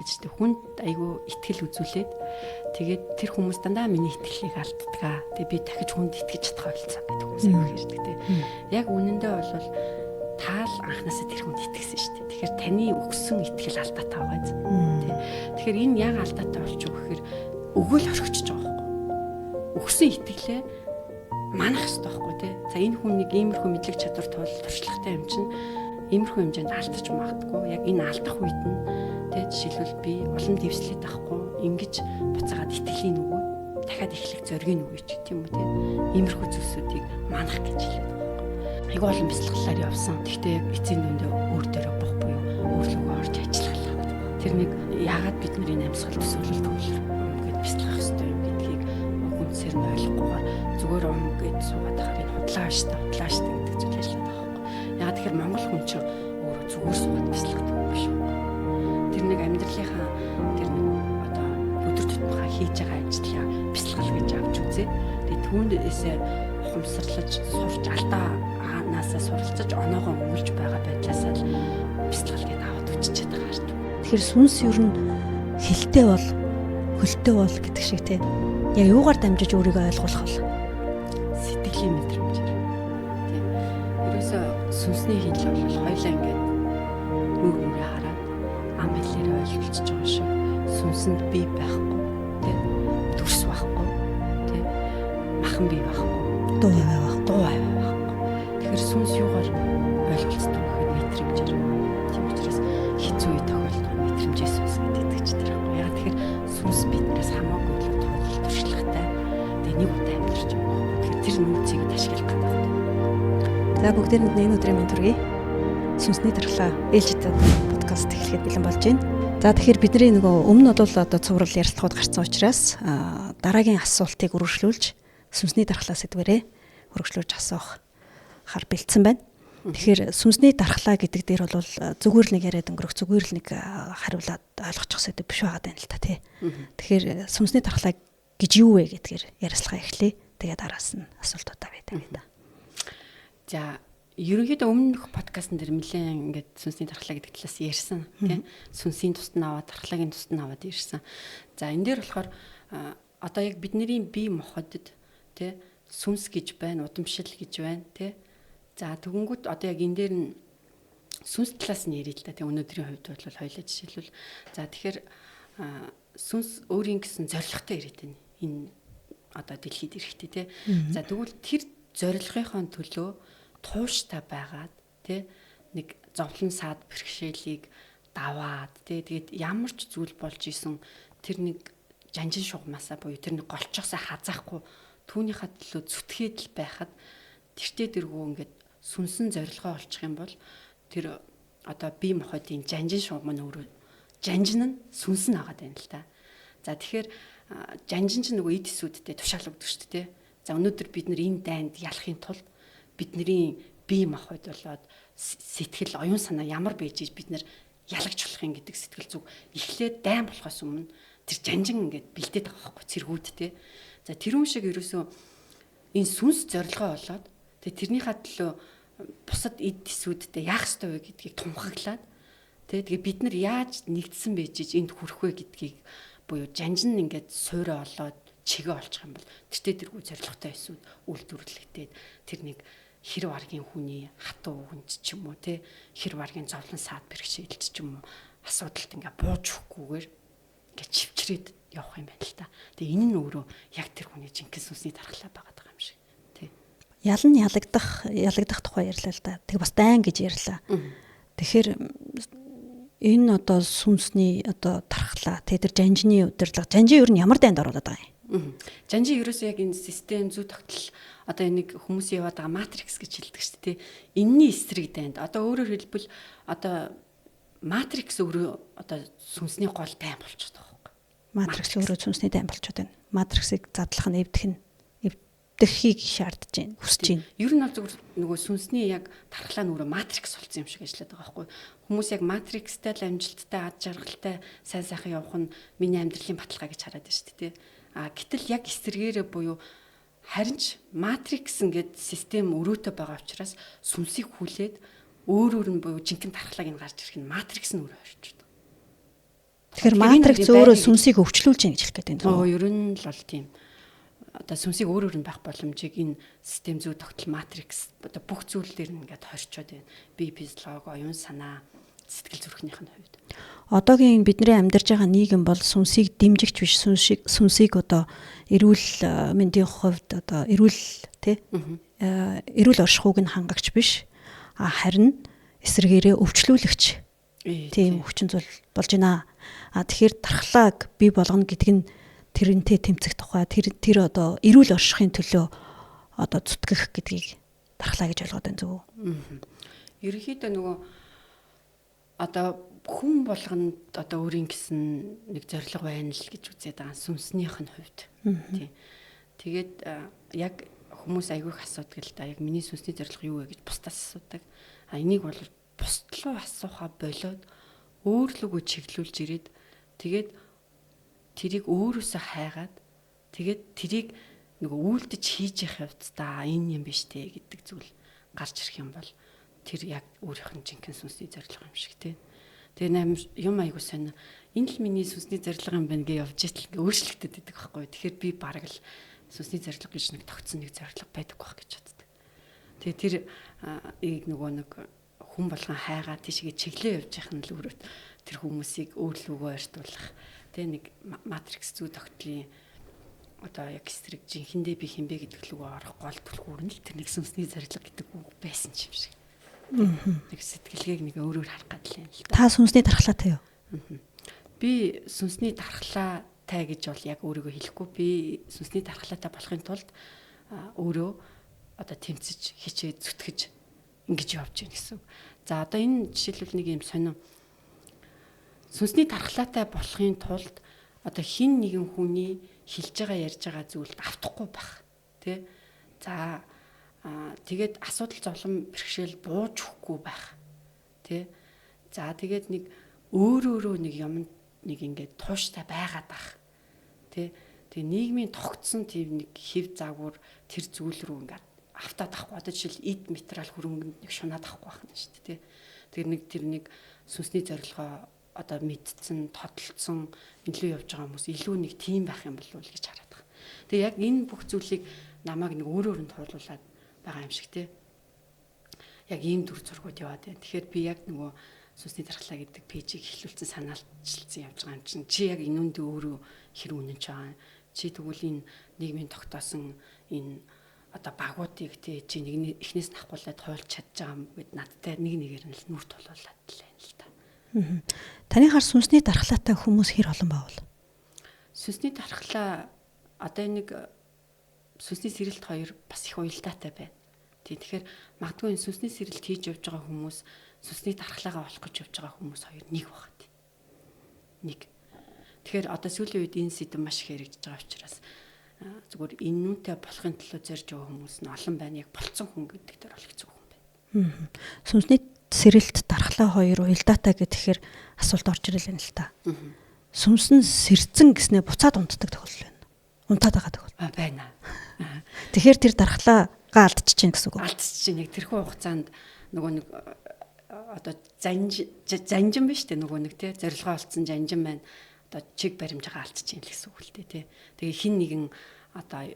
хэлээд шүү дээ. Хүнд айгүй итгэл үзүүлээд тэгээд тэр хүмүүс дандаа миний итгэлийг алддаг. Тэгээд би дахиж хүнд итгэж чадах болцсон гэдэг хүмүүс айгүй ярьдаг те. Яг үнэндээ бол таал анханасаа тэр хүнд итгэсэн шүү дээ. Тэгэхээр таны өгсөн итгэл алдаатай байгаа биз. Тэ. Тэгэхээр энэ яг алдаатай болчих гэхээр өгөөл орхичж байгаа байхгүй. Өгсөн итгэлээ манах хэрэгтэй байхгүй тий. За энэ хүн нэг иймэрхүү мэдлэг чадвар тул туршлагатай юм чинь иймэрхүү хэмжээнд алдчих магадгүй. Яг энэ алдах үед нь тий жишээлбэл би улам дэвслээд авахгүй ингэж буцаагаад итгэлийн нөгөө дахиад эхлэх зоригийн нөгөө ч гэх юм уу тий. Иймэрхүү зүйлсүүдийг манах гэж хэлээд байгаа байхгүй. Айгүй олон бясалгалаар явсан. Гэхдээ яг эцсийн дүндээ өөр дөрөө бох буюу өөрлөгөө орж ажиллах. Тэр нэг яагаад бид нарын амьсгал төсөөлөл төвлөр юм гээд бясалгах ёстой юм гэдгийг үгүнсээр нь ойлгохгүйгээр зүгээр ум гэж суугаад тахаар энэ худлаа штэ худлаа штэ гэдэг зүйл ажиллаад байгаа байхгүй. Яагаад тэгэхээр монгол хүн чинь өөрөө зүгээр суугаад бясалгадаг юм биш үү? Тэр нэг амьдралынхаа тэр нэг одоо өдөр тутмынхаа хийж байгаа ажлаа бясалгал гэж авч үзээ. Тэгээ түүнээсээ ухамсарлаж сурч алдаа ханаасаа суралцаж оноогоо өнгөлж байгаа байдлаасаа л бясалгал гэдээ аваад үчичээд байгаа шүү. Тэгэхээр сүнс ер нь хилтэй бол хөлтэй бол гэдэг шиг те. Яг юугаар дамжиж өөрийгөө ойлгуулах вэ? Сэтгэлийн мэдрэмжээр. Тийм. Ерөөсөө сүнсний хэл бол хоёлаа ингээд нүүр нүрээ хараад ам хэлээр ойлголцож байгаа шиг сүнсэнд бие байхгүй тийм төрс байхгүй тийм махан бие байхгүй дуу аваа байхгүй дуу аваа байхгүй. Тэгэхээр сүнс юугаар ойлголцдог гэхэд мэдрэмжээр. Тийм учраас хэцүү үе тохиолдох мэдрэмжээс сүнс гэдэг итгэж тэр байхгүй. Яг тэгэхээр сүнс биднээс хамаагүй илүү тулал туршлагатай. Тэгээ нэг удаа амьдарч байгаа байхгүй. Тэгэхээр тэр нөөцийг ашиглах гэдэг. За бүгдээрэнд нь энэ өдрийн мэнд хүргэе. Сүнсний тархлаа ээлжид подкаст эхлэхэд бэлэн болж байна. За тэгэхээр бидний нөгөө өмнө нь бол одоо цуврал ярилцлагууд гарсан учраас дараагийн асуултыг үргэлжлүүлж сүнсний дархлаа сэдвэрээ үргэлжлүүлж асуух хар бэлдсэн байна. Тэгэхээр сүнсний дархлаа гэдэг дээр бол зүгээр л нэг яриад өнгөрөх зүгээр л нэг хариулаад ойлгочих сэдв биш байгаа даа л та тий. Тэгэхээр сүнсний дархлаа гэж юу вэ гэдгээр ярилцлага эхлэе. Тэгээ дараас нь асуултуудаа бай тавья та. За ерөнхийдөө өмнөх подкастн дээр нэлээд ингээд сүнсний дархлаа гэдэг талаас ярьсан тий. Сүнсийн тусад нь аваад дархлаагийн тусад нь аваад ярьсан. За энэ дээр болохоор одоо яг бидний бие махбодод тий сүнс гэж байна, удамшил гэж байна тий. За тэгэнгүүт одоо яг энэ дээр нь сүнс талаас нь ярил л да. Тэг өнөөдрийн хувьд бол хоёлаа жишээлбэл за тэгэхээр сүнс өөрийн гэсэн зорилготой ирээд байна. Энэ одоо дэлхийд ирэхдээ тий. За тэгвэл тэр зорилгынхоо төлөө тууштай байгаад тий нэг зовлон саад бэрхшээлийг даваад тий тэгээд ямар ч зүйл болж исэн тэр нэг жанжин шугамаасаа буюу тэр нэг голчоосоо хазаахгүй түүнийхээ төлөө зүтгээд л байхад тэртээ дэргүү ингээд сүнсэн зорилгоо олчих юм бол тэр одоо бие махбодын жанжин шугам нь өөрөө жанжин нь сүнс нь агаад байна л та. За тэгэхээр жанжин чинь нөгөө эд эсүүдтэй тушаал өгдөг шүү дээ. За өнөөдөр бид нар энэ дайнд ялахын тулд бидний бие махбод болоод сэтгэл оюун санаа ямар байж бид нар ялагч болох юм гэдэг сэтгэл зүг эхлээд дайн болохоос өмнө тэр жанжин ингээд бэлдээд байгаа байхгүй цэргүүд те. За тэрүүн шиг ерөөсөө энэ сүнс зорилгоо олоод тэгээ тэрнийхээ төлөө бусад эд эсүүдтэй яах ёстой вэ гэдгийг тунхаглаад тэгээ бид нар яаж нэгдсэн байж энд хүрэх вэ гэдгийг буюу жанжин ингээд суурэ олоод чигээ олчих юм бол тэртээ тэргүй зорилготой эсүүд үйлдвэрлэгдээд тэр нэг хэр варгийн хүний хатуу үгэнд ч юм уу те хэр варгийн зовлон саад бэрхшээлч ч юм уу асуудалд ингээ бууж өгөхгүйгээр ингээ чивчрээд явах юм байна л та. Тэгээ энэ нь өөрөө яг тэр хүний жинхэнэ сүнсний дархлаа байгаа даа юм шиг тий. Ялан ялагдах тухай ярьлаа л да. Тэг бас дайн гэж ярьлаа. Тэгэхээр энэ одоо сүнсний одоо тархлаа тэ тэр жанжины удирдлага жанжин ер нь ямар дайнд оруулаад байгаа юм? Жанжин ерөөсөө яг энэ систем зүй тогтол одоо энийг хүмүүс яваад байгаа матрикс гэж хэлдэг шүү дээ. Энийний эсрэг дайнд. Одоо өөрөөр хэлбэл одоо матрикс өөрөө одоо сүнсний гол дайн болчиход байгаа байхгүй. Матрикс өөрөө сүнсний дайн болчиход байна. Матриксыг задлах нь эвдэх нь эвдэхийг шаардж байна, хүсэж байна. Ер нь бол зүгээр нөгөө сүнсний яг тархлаа нь өөрөө матрикс болсон юм шиг ажиллаад байгаа байхгүй. Хүмүүс яг матрикстай л амжилттай, ад жаргалтай, сайн сайхан явах нь миний амьдралын баталгаа гэж хараад байна шүү дээ. А гэтэл яг эсрэгээрээ буюу харин ч матрикс ингээд систем өрөөтэй байгаа учраас сүнсийг хүлээд өөрөөр нь буюу жинхэнэ тархлааг нь гарч ирэх нь матрикс нь өөрөө хорч байгаа. Тэгэхээр матрикс өөрөө сүнсийг өвчлүүлж яах гэж хэлэх гээд байна. Оо, ер нь л бол тийм. Одоо сүнсийг өөрөөр нь байх боломжийг энэ систем зүй тогтол матрикс одоо бүх зүйл дээр нь ингээд хорчоод байна. Бие физиологи, оюун санаа, сэтгэл зүрхнийх нь хувьд. Одоогийн бидний амьдарч байгаа нийгэм бол сүнсийг дэмжигч биш, сүнсийг одоо эрүүл мэндийн хувьд одоо эрүүл тий эрүүл оршихуйг нь хангагч биш. А харин эсрэгээрээ өвчлүүлэгч тийм хүчин зүйл болж байна. А тэгэхээр дархлааг бий болгоно гэдэг нь тэрнтэй тэмцэх тухай тэр одоо эрүүл оршихын төлөө одоо зүтгэх гэдгийг дархлаа гэж ойлгоод байна зөв үү? Ерөнхийдөө нөгөө одоо хүн болгонд одоо өөрийн гэсэн нэг зорилго байна л гэж үзээд байгаа сүнснийх нь хувьд. Тий. Тэгээд яг хүмүүс айгүй их асуудаг л да. Яг миний сүнсний зорилго юу вэ гэж бусдаас асуудаг. А энийг бол бусд руу асуухаа болоод өөр лүүгөө чиглүүлж ирээд тэгээд тэрийг өөрөөсөө хайгаад тэгээд тэрийг нөгөө үйлдэж хийж явах явцдаа энэ юм биш те гэдэг зүйл гарч ирэх юм бол тэр яг өөрийнх нь жинхэнэ сүнсний зорилго юм шиг те. Тэгээ амар юм айгуу сонь. Энэ л миний сүнсний зорилго юм байна гэж явж итэл ингээ өөрчлөгдөд идэг байхгүй. Тэгэхээр би бараг л сүнсний зорилго гэж нэг тогтсон нэг зорилго байдаг байх гэж боддог. Тэгээ тэр ийг нөгөө нэг хүн болгон хайгаа тийшгээ чиглээ явж явах нь л өөрөө тэр хүмүүсийг өөрлөгөө ойртуулах тэ нэг матрикс зүй тогтлын одоо яг эсрэг жинхэндээ би хинбэ гэдэг лүгөө орох гол түлхүүр нь л тэр нэг сүнсний зорилго гэдэг үг байсан юм шиг. Нэг сэтгэлгээг нэг өөрөөр харах гэдэг юм л да. Та сүнсний дархлаатай юу? Би сүнсний дархлаатай гэж бол яг өөрийгөө хэлэхгүй. Би сүнсний дархлаатай болохын тулд өөрөө одоо тэмцэж, хичээж, зүтгэж ингэж явж байна гэсэн. За одоо энэ жишээлбэл нэг юм сонин сүнсний дархлаатай болохын тулд одоо хин нэгэн хүний хэлж байгаа ярьж байгаа зүйлд автахгүй байх тий. За тэгээд асуудал зовлон бэрхшээл бууж өгөхгүй байх тий. За тэгээд нэг өөр өөрөө нэг юмд нэг ингээд тууштай байгаад байх тий. Тэгээ нийгмийн тогтсон тийм нэг хэв загвар тэр зүйл рүү ингээд автаад авахгүй. Одоо жишээл эд материал хөрөнгөнд нэг шунаад авахгүй байх нь шүү дээ тий. Тэр нэг тэр нэг сүнсний зорилгоо одоо мэдсэн, тодолцсон илүү явж байгаа хүмүүс илүү нэг тийм байх юм болов уу гэж хараад байгаа. Тэгээ яг энэ бүх зүйлийг намайг нэг өөрөөр нь туулуулад байгаа юм шиг тий. Яг ийм дүр зургууд яваад байна. Тэгэхээр би яг нөгөө сүнсний дархлаа гэдэг пэйжийг эхлүүлсэн санаачилсан явж байгаа юм чинь чи яг энэ үндэ өөрөө хэр үнэнч байгаа. Чи тэгвэл энэ нийгмийн тогтоосон энэ одоо багуудыг тий чи нэг эхнээс нь авахгүйд хуйлж чадж байгаа юм гэд надтай нэг нэгээр нь л нүр тулуулаад л байна л та. Таны хар сүнсний дархлаатай хүмүүс хэр олон байвал? Сүнсний дархлаа одоо нэг сүнсний сэрэлт хоёр бас их уялдаатай байна. Тий, тэгэхээр магадгүй энэ сүнсний сэрэлт хийж явж байгаа хүмүүс сүнсний дархлаагаа олох гэж явж байгаа хүмүүс хоёр нэг багт. Нэг. Тэгэхээр одоо сүүлийн үед энэ сэдэв маш их яригдж байгаа учраас зүгээр энүүнтэй болохын төлөө зорж байгаа хүмүүс нь олон байна. Яг болцсон хүн гэдэг дээр бол хэцүү хүн байна. Сүнсний сэрэлт дархлаа хоёр уялдаатай гэхээр асуулт орж ирэл байна л та. Сүнс нь сэрцэн гэснээр буцаад унтдаг тохиолдол байна. Унтаад байгаа тохиолдол. Байна. Тэгэхээр тэр дархлаагаа алдчихж чинь гэсэн үг үү? Алдчихж чинь яг тэрхүү хугацаанд нөгөө нэг одоо занжин биш үү нөгөө нэг тий зорилгоо олцсон занжин байна. Одоо чиг баримжаагаа алдчихж чинь л гэсэн үг л дээ тий. Тэгээ хин нэгэн одоо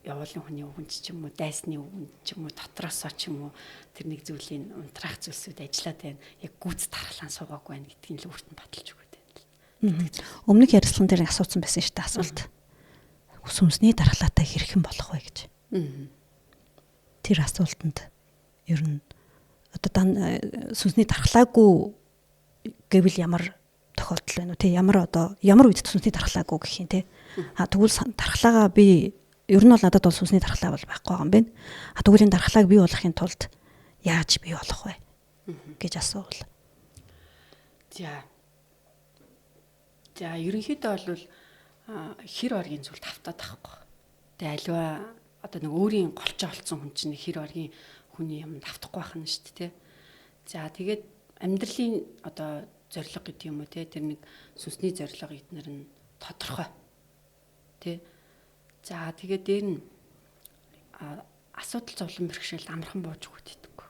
явуулын хүний үгэнд ч юм уу, дайсны үгэнд ч юм уу, дотроосоо ч юм уу тэр нэг зүйлийн унтраах зүйлсүүд ажиллаад байна. Яг гүйц дархлаан суугаагүй байна гэдгийг л өөрт нь баталж өгöd байна. Өмнөх ярилцлаган дээр асуусан байсан шүү дээ асуулт. Сүнсний дархлаатай хэрхэн болох вэ гэж. Тэр асуултанд ер нь одоо сүнсний дархлаагүй гэвэл ямар тохиолдол байна уу те? Ямар одоо ямар үед сүнсний дархлаагүй гэх юм те? А тэгвэл дархлаагаа би ер нь бол надад бол сүнсний дархлаа бол байхгүй байгаа юм байна. А тэгвэл энэ дархлааг бий болгохын тулд яаж бий болох вэ гэж асуувал. За. За ерөнхийдөө бол хэр оргийн зүйлд автаад авахгүй. Тэгээ аливаа одоо нэг өөрийн голчоо олцсон хүн чинь хэр оргийн хүний юмд автахгүй байх нь шүү дээ, тэ. За тэгээд амьдралын одоо зорилго гэдэг юм уу те, тэр нэг сүнсний зорилго эднэр нь тодорхой. Тэ. За тэгээд дээр нь асуудал зовлон бэрхшээлд амархан бууж өгöd идэггүй.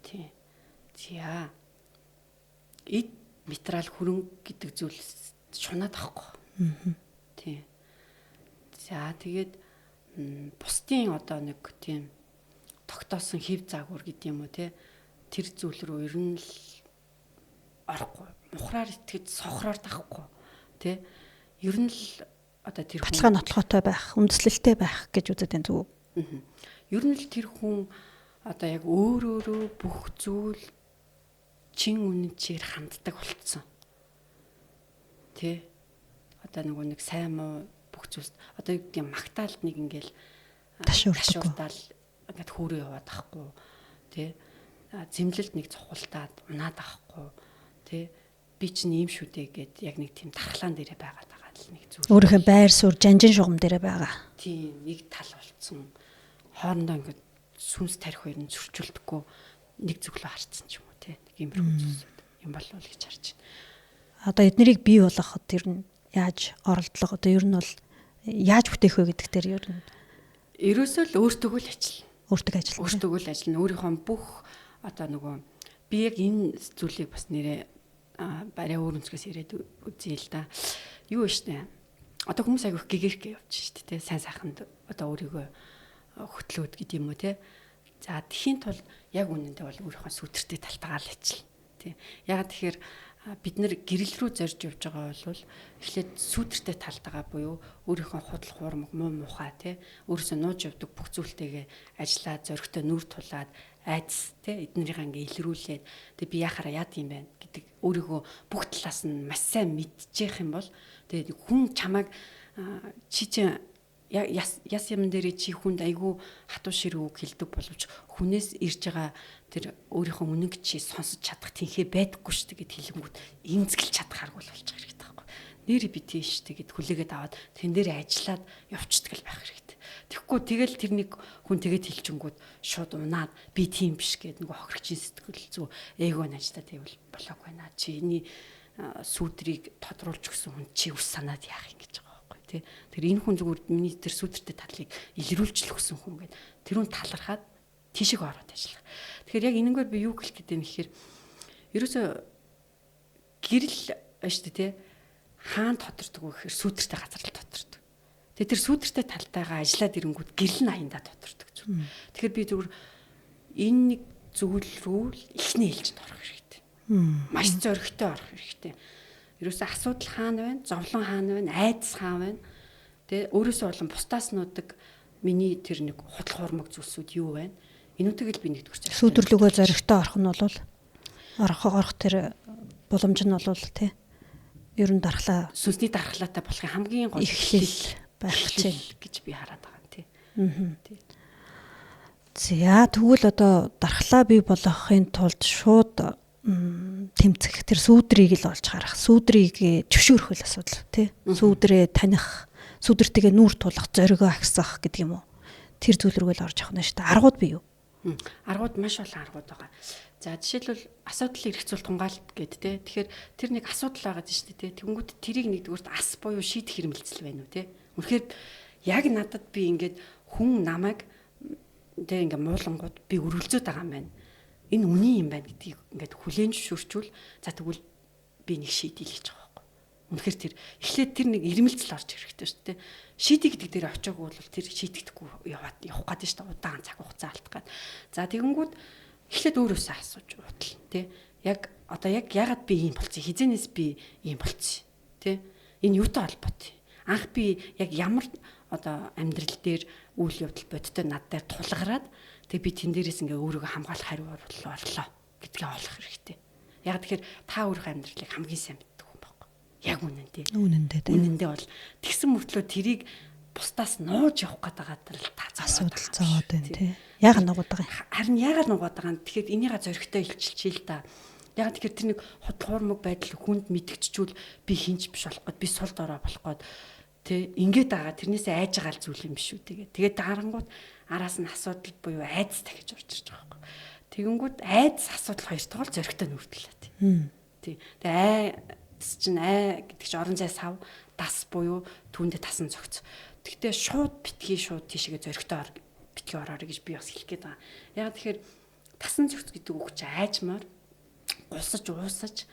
Тий. За. Эд материал хөрөнгө гэдэг зүйл шунаад авахгүй. Тийм. За тэгээд бусдын одоо нэг тийм тогтоосон хэв загвар гэдэг юм уу те, тэр зүйл рүү ер нь л орохгүй. Мухраар итгэж сохроор дахгүй те. Ер нь л одоо тэр хүн баталгаа нотлохотой байх, үндэслэлтэй байх гэж үзээд байна зүг. Ер нь л тэр хүн одоо яг өөр өөрөө бүх зүйл чин үнэн чигээр ханддаг болцсон. Тэ? Одоо нөгөө нэг сайн муу бүх зүйлс одоо юу гэдэг юм магтаалд нэг ингээл ташуурдаал ингээд хөөрөө яваад ахгүй тэ? Зэмлэлд нэг цохолтаад унаад ахгүй тэ? Би чинь ийм шүү дээ гэд яг нэг тийм дархлаан дээрээ байгаад байгаа л нэг зүйл. Өөрийнхөө байр суурь жанжин шугам дээрээ байгаа. Тийм, нэг тал болцсон. Хоорондоо ингээд сүнс тарих хоёр нь зөрчилдөхгүй нэг зүглөө харцсан ч юм уу те, нэг иймэрхүү зүйлсүүд юм болов уу гэж харж байна. Одоо эднэрийг бий болгоход ер нь яаж оролдлого одоо ер нь бол яаж бүтээх вэ гэдэг дээр ер нь ерөөсөө л өөртөөгөө л ажиллана. Өөртөө ажиллана. Өөртөөгөө л ажиллана. Өөрийнхөө бүх одоо нөгөө би яг энэ зүйлийг бас нэрээ барай өөр өнцгөөс яриад үзье л да. Юу вэ штэ. Одоо хүмүүс айгүйх гэгэрхгээ явж штэ те. Сайн сайханд одоо өөрийгөө хөтлөөд гэдэг юм уу те. За тхийн тулд яг үнэндээ бол өөрийнхөө сүтэртэй талтайгаа л ажиллана. Тий. Яг тэгэхээр бид нэр гэрэл рүү зорж явж байгаа бол эхлээд сүтэртэй талтайгаа буюу өөрийнхөө худал хуурмаг муу мухай тий өөрөөсөө нууж явдаг бүх зүйлтэйгээ ажиллаад зоригтой нүр тулаад айдас тий эднэрийг ингээ илрүүлээд тэг би яхаараа яад юм байна гэдэг өөрийгөө бүх талаас нь маш сайн мэдчихэх юм бол тэгээд хүн чамайг чи чинь яс юм дээрээ чи хүнд айгүй хатуу ширүү үг хэлдэг боловч хүнээс ирж байгаа тэр өөрийнхөө үнэнг чи сонсож чадах тэнхээ байдаггүй шүү дээ гэд хэлэнгүүт эмзэглэж чадах арга болчих хэрэгтэй байхгүй. Нэр би тийм шүү дээ гэд хүлээгээд аваад тэн дээр ажиллаад явцдаг л байх хэрэгтэй. Тэгэхгүй тэгэл тэр нэг хүн тэгээд хэлчингүүд шууд унаад би тийм биш гэд нөгөө хохирогчийн сэтгэл зүй эго нажтай тэгвэл болоогүй байна. Чиний сүудрийг тодруулж өгсөн хүн чи үс санаад яах юм гэж байгаа байхгүй тий. Тэр энэ хүн зүгээр миний тэр сүудэртэй талыг илрүүлж л өгсөн хүн гэд тэр хүн талархаад тийшээ ороод ажиллах. Тэгэхээр яг энэнгээр би юу хэлэх гээд байна гэхээр ерөөсөө гэрэл байна шүү дээ тий. Хаан тодордог вэ гэхээр сүудэртэй газар л тодордог. Тэгээ тэр сүудэртэй талтайгаа ажиллаад ирэнгүүт гэрэл нь аяндаа тодордог зүйл. Тэгэхээр би зүгээр энэ нэг зүйл рүү л эхний ээлжинд орох хэрэгтэй. Маш зоригтой орох хэрэгтэй. Ерөөсөө асуудал хаана байна, зовлон хаана байна, айдас хаана байна. Тэ өөрөөсөө болон бусдаас нуудаг миний тэр нэг худал хуурмаг зүйлсүүд юу байна? Энүүтэйг л би нэгдүгээр зоригтой. Сүдэрлөгөө зоригтой орох нь бол орох тэр боломж нь бол тэ ер нь дархлаа сүнсний дархлаатай болохын хамгийн гол эхлэл байх гэж би хараад байгаа юм тий. Тий. За тэгвэл одоо дархлаа бий болгохын тулд шууд тэмцэх тэр сүүдрийг л олж харах, сүүдрийг зөвшөөрөх л асуудал тий. Сүүдрээ таних, сүүдэртэйгээ нүүр тулах, зоригоо агсах гэдэг юм уу. Тэр зүйл рүү л орж явах нь шүү дээ. Аргууд бий юу? Аргууд маш олон аргууд байгаа. За жишээлбэл асуудал эрхцүүл тунгаалт гэд тэ. Тэгэхээр тэр нэг асуудал байгаа шүү дээ тэ. Тэнгүүд тэрийг нэгдүгürt ас буюу шийдэх хэрмэлцэл байна уу тэ. Үнэхээр яг надад би ингээд хүн намайг тэ ингээд муулангууд би өргөлзөөд байгаа юм байна. Энэ үнэн юм байна гэдгийг ингээд хүлээн зөвшөөрчүүл за тэгвэл би нэг шийдъя л гэж байгаа байхгүй. Үнэхээр тэр эхлээд тэр нэг ирмэлцэл орж ирэх хэрэгтэй шүү дээ. Шийдъя гэдэг дээр очиагүй бол тэр шийдэгдэхгүй яваад явах гээд шүү дээ. Удаан цаг хугацаа алдах гээд. За тэгэнгүүт эхлээд өөрөөсөө асууж удал тий. Яг одоо яг ягаад би ийм болцсон? Хизэнээс би ийм болцсон тий. Энэ юутай холбоотой? Анх би яг ямар одоо амьдрал дээр үйл явдал бодтой над дээр тулгараад тэг би тэн дээрээс ингээ өөрийгөө хамгаалах хариу орлоо гэдгээ олох хэрэгтэй. Яг тэгэхээр та өөрийнхөө амьдралыг хамгийн сайн мэддэг хүн байхгүй. Яг үнэн тий. Үнэндээ тий. Үнэндээ бол тэгсэн мөртлөө тэрийг бусдаас нууж явах гээд байгаа даа та асуудал зовоод байна тий. Яагаад нугаад байгаа юм? Харин яагаад нугаад байгаа юм? Тэгэхээр энийгээ зоригтой илчилчихээ л да. Яг тэгэхээр тэр нэг худал хуурмаг байдал хүнд мэдгччүүл би хинч биш болох гээд би сул дорой болох гээд тэ ингээд байгаа тэрнээсээ айж байгаа л зүйл юм биш үү тэгээ. Тэгээд дарангууд араас нь асуудал буюу айдас дахиж орж ирж байгаа байхгүй. Тэгэнгүүт айдас асуудал хоёртойгоо л зоригтой нүрдлээ тий. Тий. Тэгээ айдас чинь ай гэдэг чинь орон зай сав дас буюу түүндээ тасан зөгц. Тэгтээ шууд битгий шууд тийшээ зоригтой битгий ороорой гэж би бас хэлэх гээд байгаа. Яг тэгэхээр тасан зөгц гэдэг үг чинь айжмаар гулсаж уусаж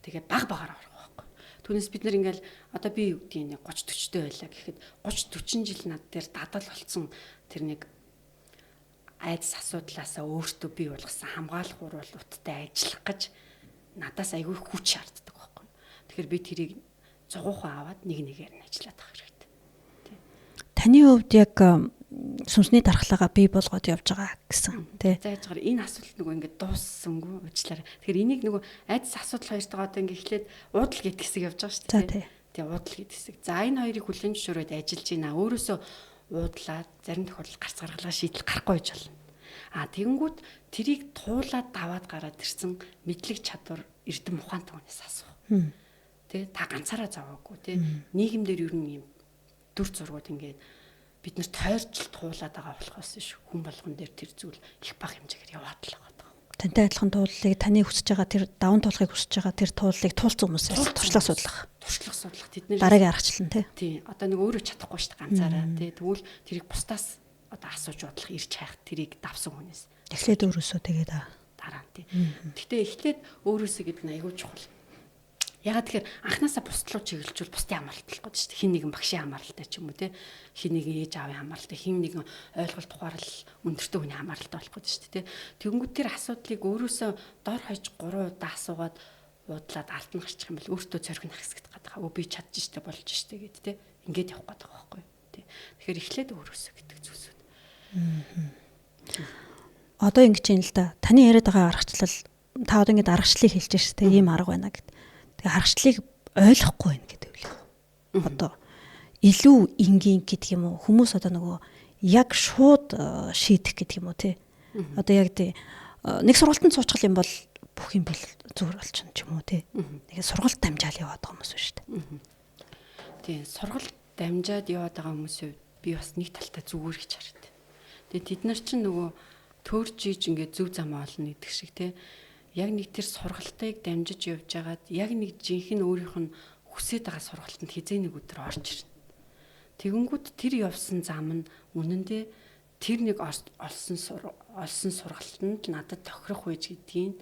Тэгээ баг багаар орох байхгүй. Түүнээс бид нар ингээл одоо би юу гэдгийг 30 40-тэй байлаа гэхэд 30 40 жил над дээр дадал болцсон тэр нэг айдас асуудлаасаа өөртөө бий болгосон хамгаалах уруул уттай ажиллах гэж надаас айгүй хүч шаарддаг байхгүй. Тэгэхээр би тэрийг 100% аваад нэг нэгээр нь ажиллаад авах хэрэгтэй. Тий. Таны хувьд яг сүнсний дархлаагаа бий болгоод явж байгаа гэсэн тий. За яж байгаа энэ асуулт нөгөө ингээд дууссангүй уучлаарай. Тэгэхээр энийг нөгөө айдас асуудал хоёртойгоо одоо ингээд эхлээд уудал гэдэг хэсэг явж байгаа шүү дээ. Тий, уудал гэдэг хэсэг. За энэ хоёрыг хүлээн зөвшөөрөөд ажиллаж байна. Өөрөөсөө уудлаад зарим тохиолдолд гарц гаргалгаа шийдэл гарахгүй байж болно. А тэгэнгүүт тэрийг туулаад даваад гараад ирсэн мэдлэг чадвар эрдэм ухаантай хүнээс асуух. Тэ та ганцаараа зовоогүй тэ нийгэмдэр ер нь юм дүр зургууд ингээд бид нар тойрчл туулаад байгаа болохоос биш хүн болгон дээр тэр зүйл их бага хэмжээгээр яваад л байгаа. Тантай адилхан тууллыг таны хүсэж байгаа тэр даван туулахыг хүсэж байгаа тэр тууллыг туулсан хүмүүсээс туршлага судлах. Туршлага судлах тэдний дараагийн аргачлал нь тий. Тий. Одоо нэг өөрөө чадахгүй шүү дээ ганцаараа тий. Тэгвэл тэрийг бусдаас одоо асууж бодлох ирж хайх тэрийг давсан хүнээс. Эхлээд өөрөөсөө тэгээд дараа нь тий. Гэхдээ эхлээд өөрөөсөө гэдэг нь аягүй чухал. Ягаад тэгэхээр анханасаа бусд руу чиглэлжүүл бусдын хамааралтай болох гэж шүү дээ. Хин нэгэн багшийн хамааралтай ч юм уу те. Хин нэгэн ээж аавын хамааралтай, хин нэгэн ойлголт ухаарл өндөртэй хүний хамааралтай болох гэж шүү дээ те. Тэгэнгүүт тэр асуудлыг өөрөөсөө дор хаяж 3 удаа асуугаад уудлаад алтан гарчих юм бол өөртөө цорхин хасгах гэдэг. Өө би чадж штэ болж штэ гэд те. Ингээд явах гэдэг байгаа байхгүй юу те. Тэгэхээр эхлээд өөрөөсөө гэдэг зүйлсүүд. Одоо ингэж юм л да. Таны яриад байгаа аргачлал та одоо ингэж аргачлалыг хэлж штэ те. Ийм арга байна гэд. Тэгээ аргачлалыг ойлгохгүй байна гэдэг үйл. Одоо илүү энгийн гэдэг юм уу? Хүмүүс одоо нөгөө яг шууд шийдэх гэдэг юм уу те. Одоо яг тий нэг сургалтанд суучих юм бол бүх юм бэл зүгээр болчихно ч юм уу те. Нэг сургалт дамжаал яваад байгаа хүмүүс шүү дээ. Тий, сургалт дамжаад яваад байгаа хүмүүсийн би бас нэг талтай зүгээр гэж хараад. Тэгээ тэд нар чинь нөгөө төөрж иж ингээд зөв замаа олно гэдэг шиг те. Яг нэг тэр сургалтыг дамжиж явж байгаад яг нэг жинхэнэ өөрийнх нь хүсээд байгаа сургалтанд хизээ нэг өдөр орж ирнэ. Тэгэнгүүт тэр явсан зам нь үнэндээ тэр нэг олсон сургалтанд надад тохирох байж гэдгийг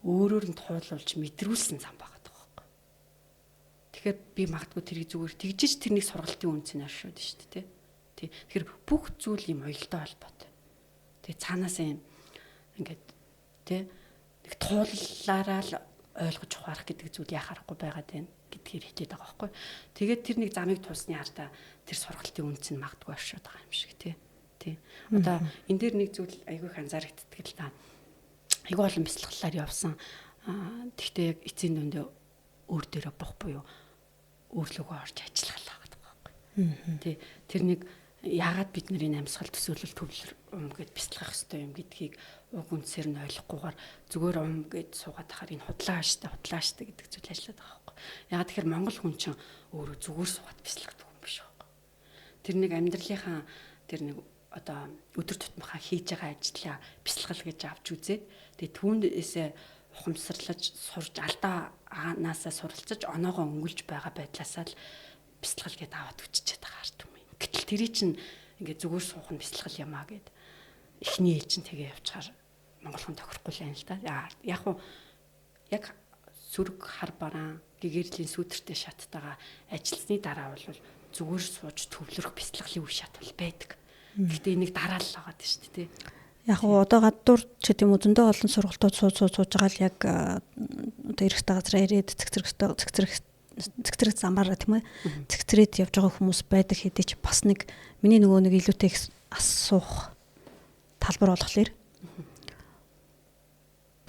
өөрөөр нь туулуулж мэдрүүлсэн зам байгаа байхгүй. Тэгэхээр би магадгүй тэрийг зүгээр тэгжиж тэр нэг сургалтын үнцийг оршууд шүү дээ. Тий. Тэгэхээр бүх зүйл юм уялдаа холбоотой. Тэгээ цаанаасаа юм ингээд тий нэг тууллаараа л ойлгож ухаарах гэдэг зүйл яах аргагүй байгаад байна гэдгээр хэлээд байгаа байхгүй. Тэгээд тэр нэг замыг туулсны ардаа тэр сургалтын үнц нь магадгүй оршоод байгаа юм шиг тий. Тий. Одоо энэ дээр нэг зүйл айгүй их анзаарэгддэг л та. Айгүй олон бясалгалаар явсан. Тэгтээ яг эцсийн дүндээ өөр дээрээ бух буюу өөрлөгөө орж ажиллах л байгаа байхгүй. Тий. Тэр нэг яагаад бид нарын амьсгал төсөөлөл төвлөр ум гэд бясалгах ёстой юм гэдгийг уг үндсээр нь ойлгохгүйгээр зүгээр ум гэд суугаад тахаар энэ худлаа штэ худлаа штэ гэдэг зүйл ажиллаад байгаа байхгүй. Яагаад тэгэхээр монгол хүн чинь өөрөө зүгээр суугаад бясалгадаг хүн биш байхгүй. Тэр нэг амьдралынхаа тэр нэг одоо өдөр тутмынхаа хийж байгаа ажлаа бясалгал гэж авч үзээд тэгээ түүнээсээ ухамсарлаж сурж алдаанаасаа суралцаж оноогоо өнгөлж байгаа байдлаасаа л бясалгал гэд аваад үчичээд байгаа ард түмэн. Гэтэл тэрий чинь ингээд зүгээр суух нь бясалгал юм аа гэд эхний ээлжин тэгээ явчихаар монгол хүн тохирохгүй л юм л да. Яг уу яг сүрэг хар бараан гэгэрлийн сүүдэртэй шаттайгаа ажилласны дараа бол зүгээр сууж төвлөрөх бясалгалын үе шат бол байдаг. Гэхдээ энийг дараа л байгаа дээ шүү дээ. Яг уу одоо гадуур ч гэдэм үү зөндөө олон сургалтууд сууж байгаа л яг одоо эрэгтэй газраа ирээд цэгцэрэг замаараа тийм ээ цэгцрээд явж байгаа хүмүүс байдаг хэдий ч бас нэг миний нөгөө нэг илүүтэй их асуух талбар болохоор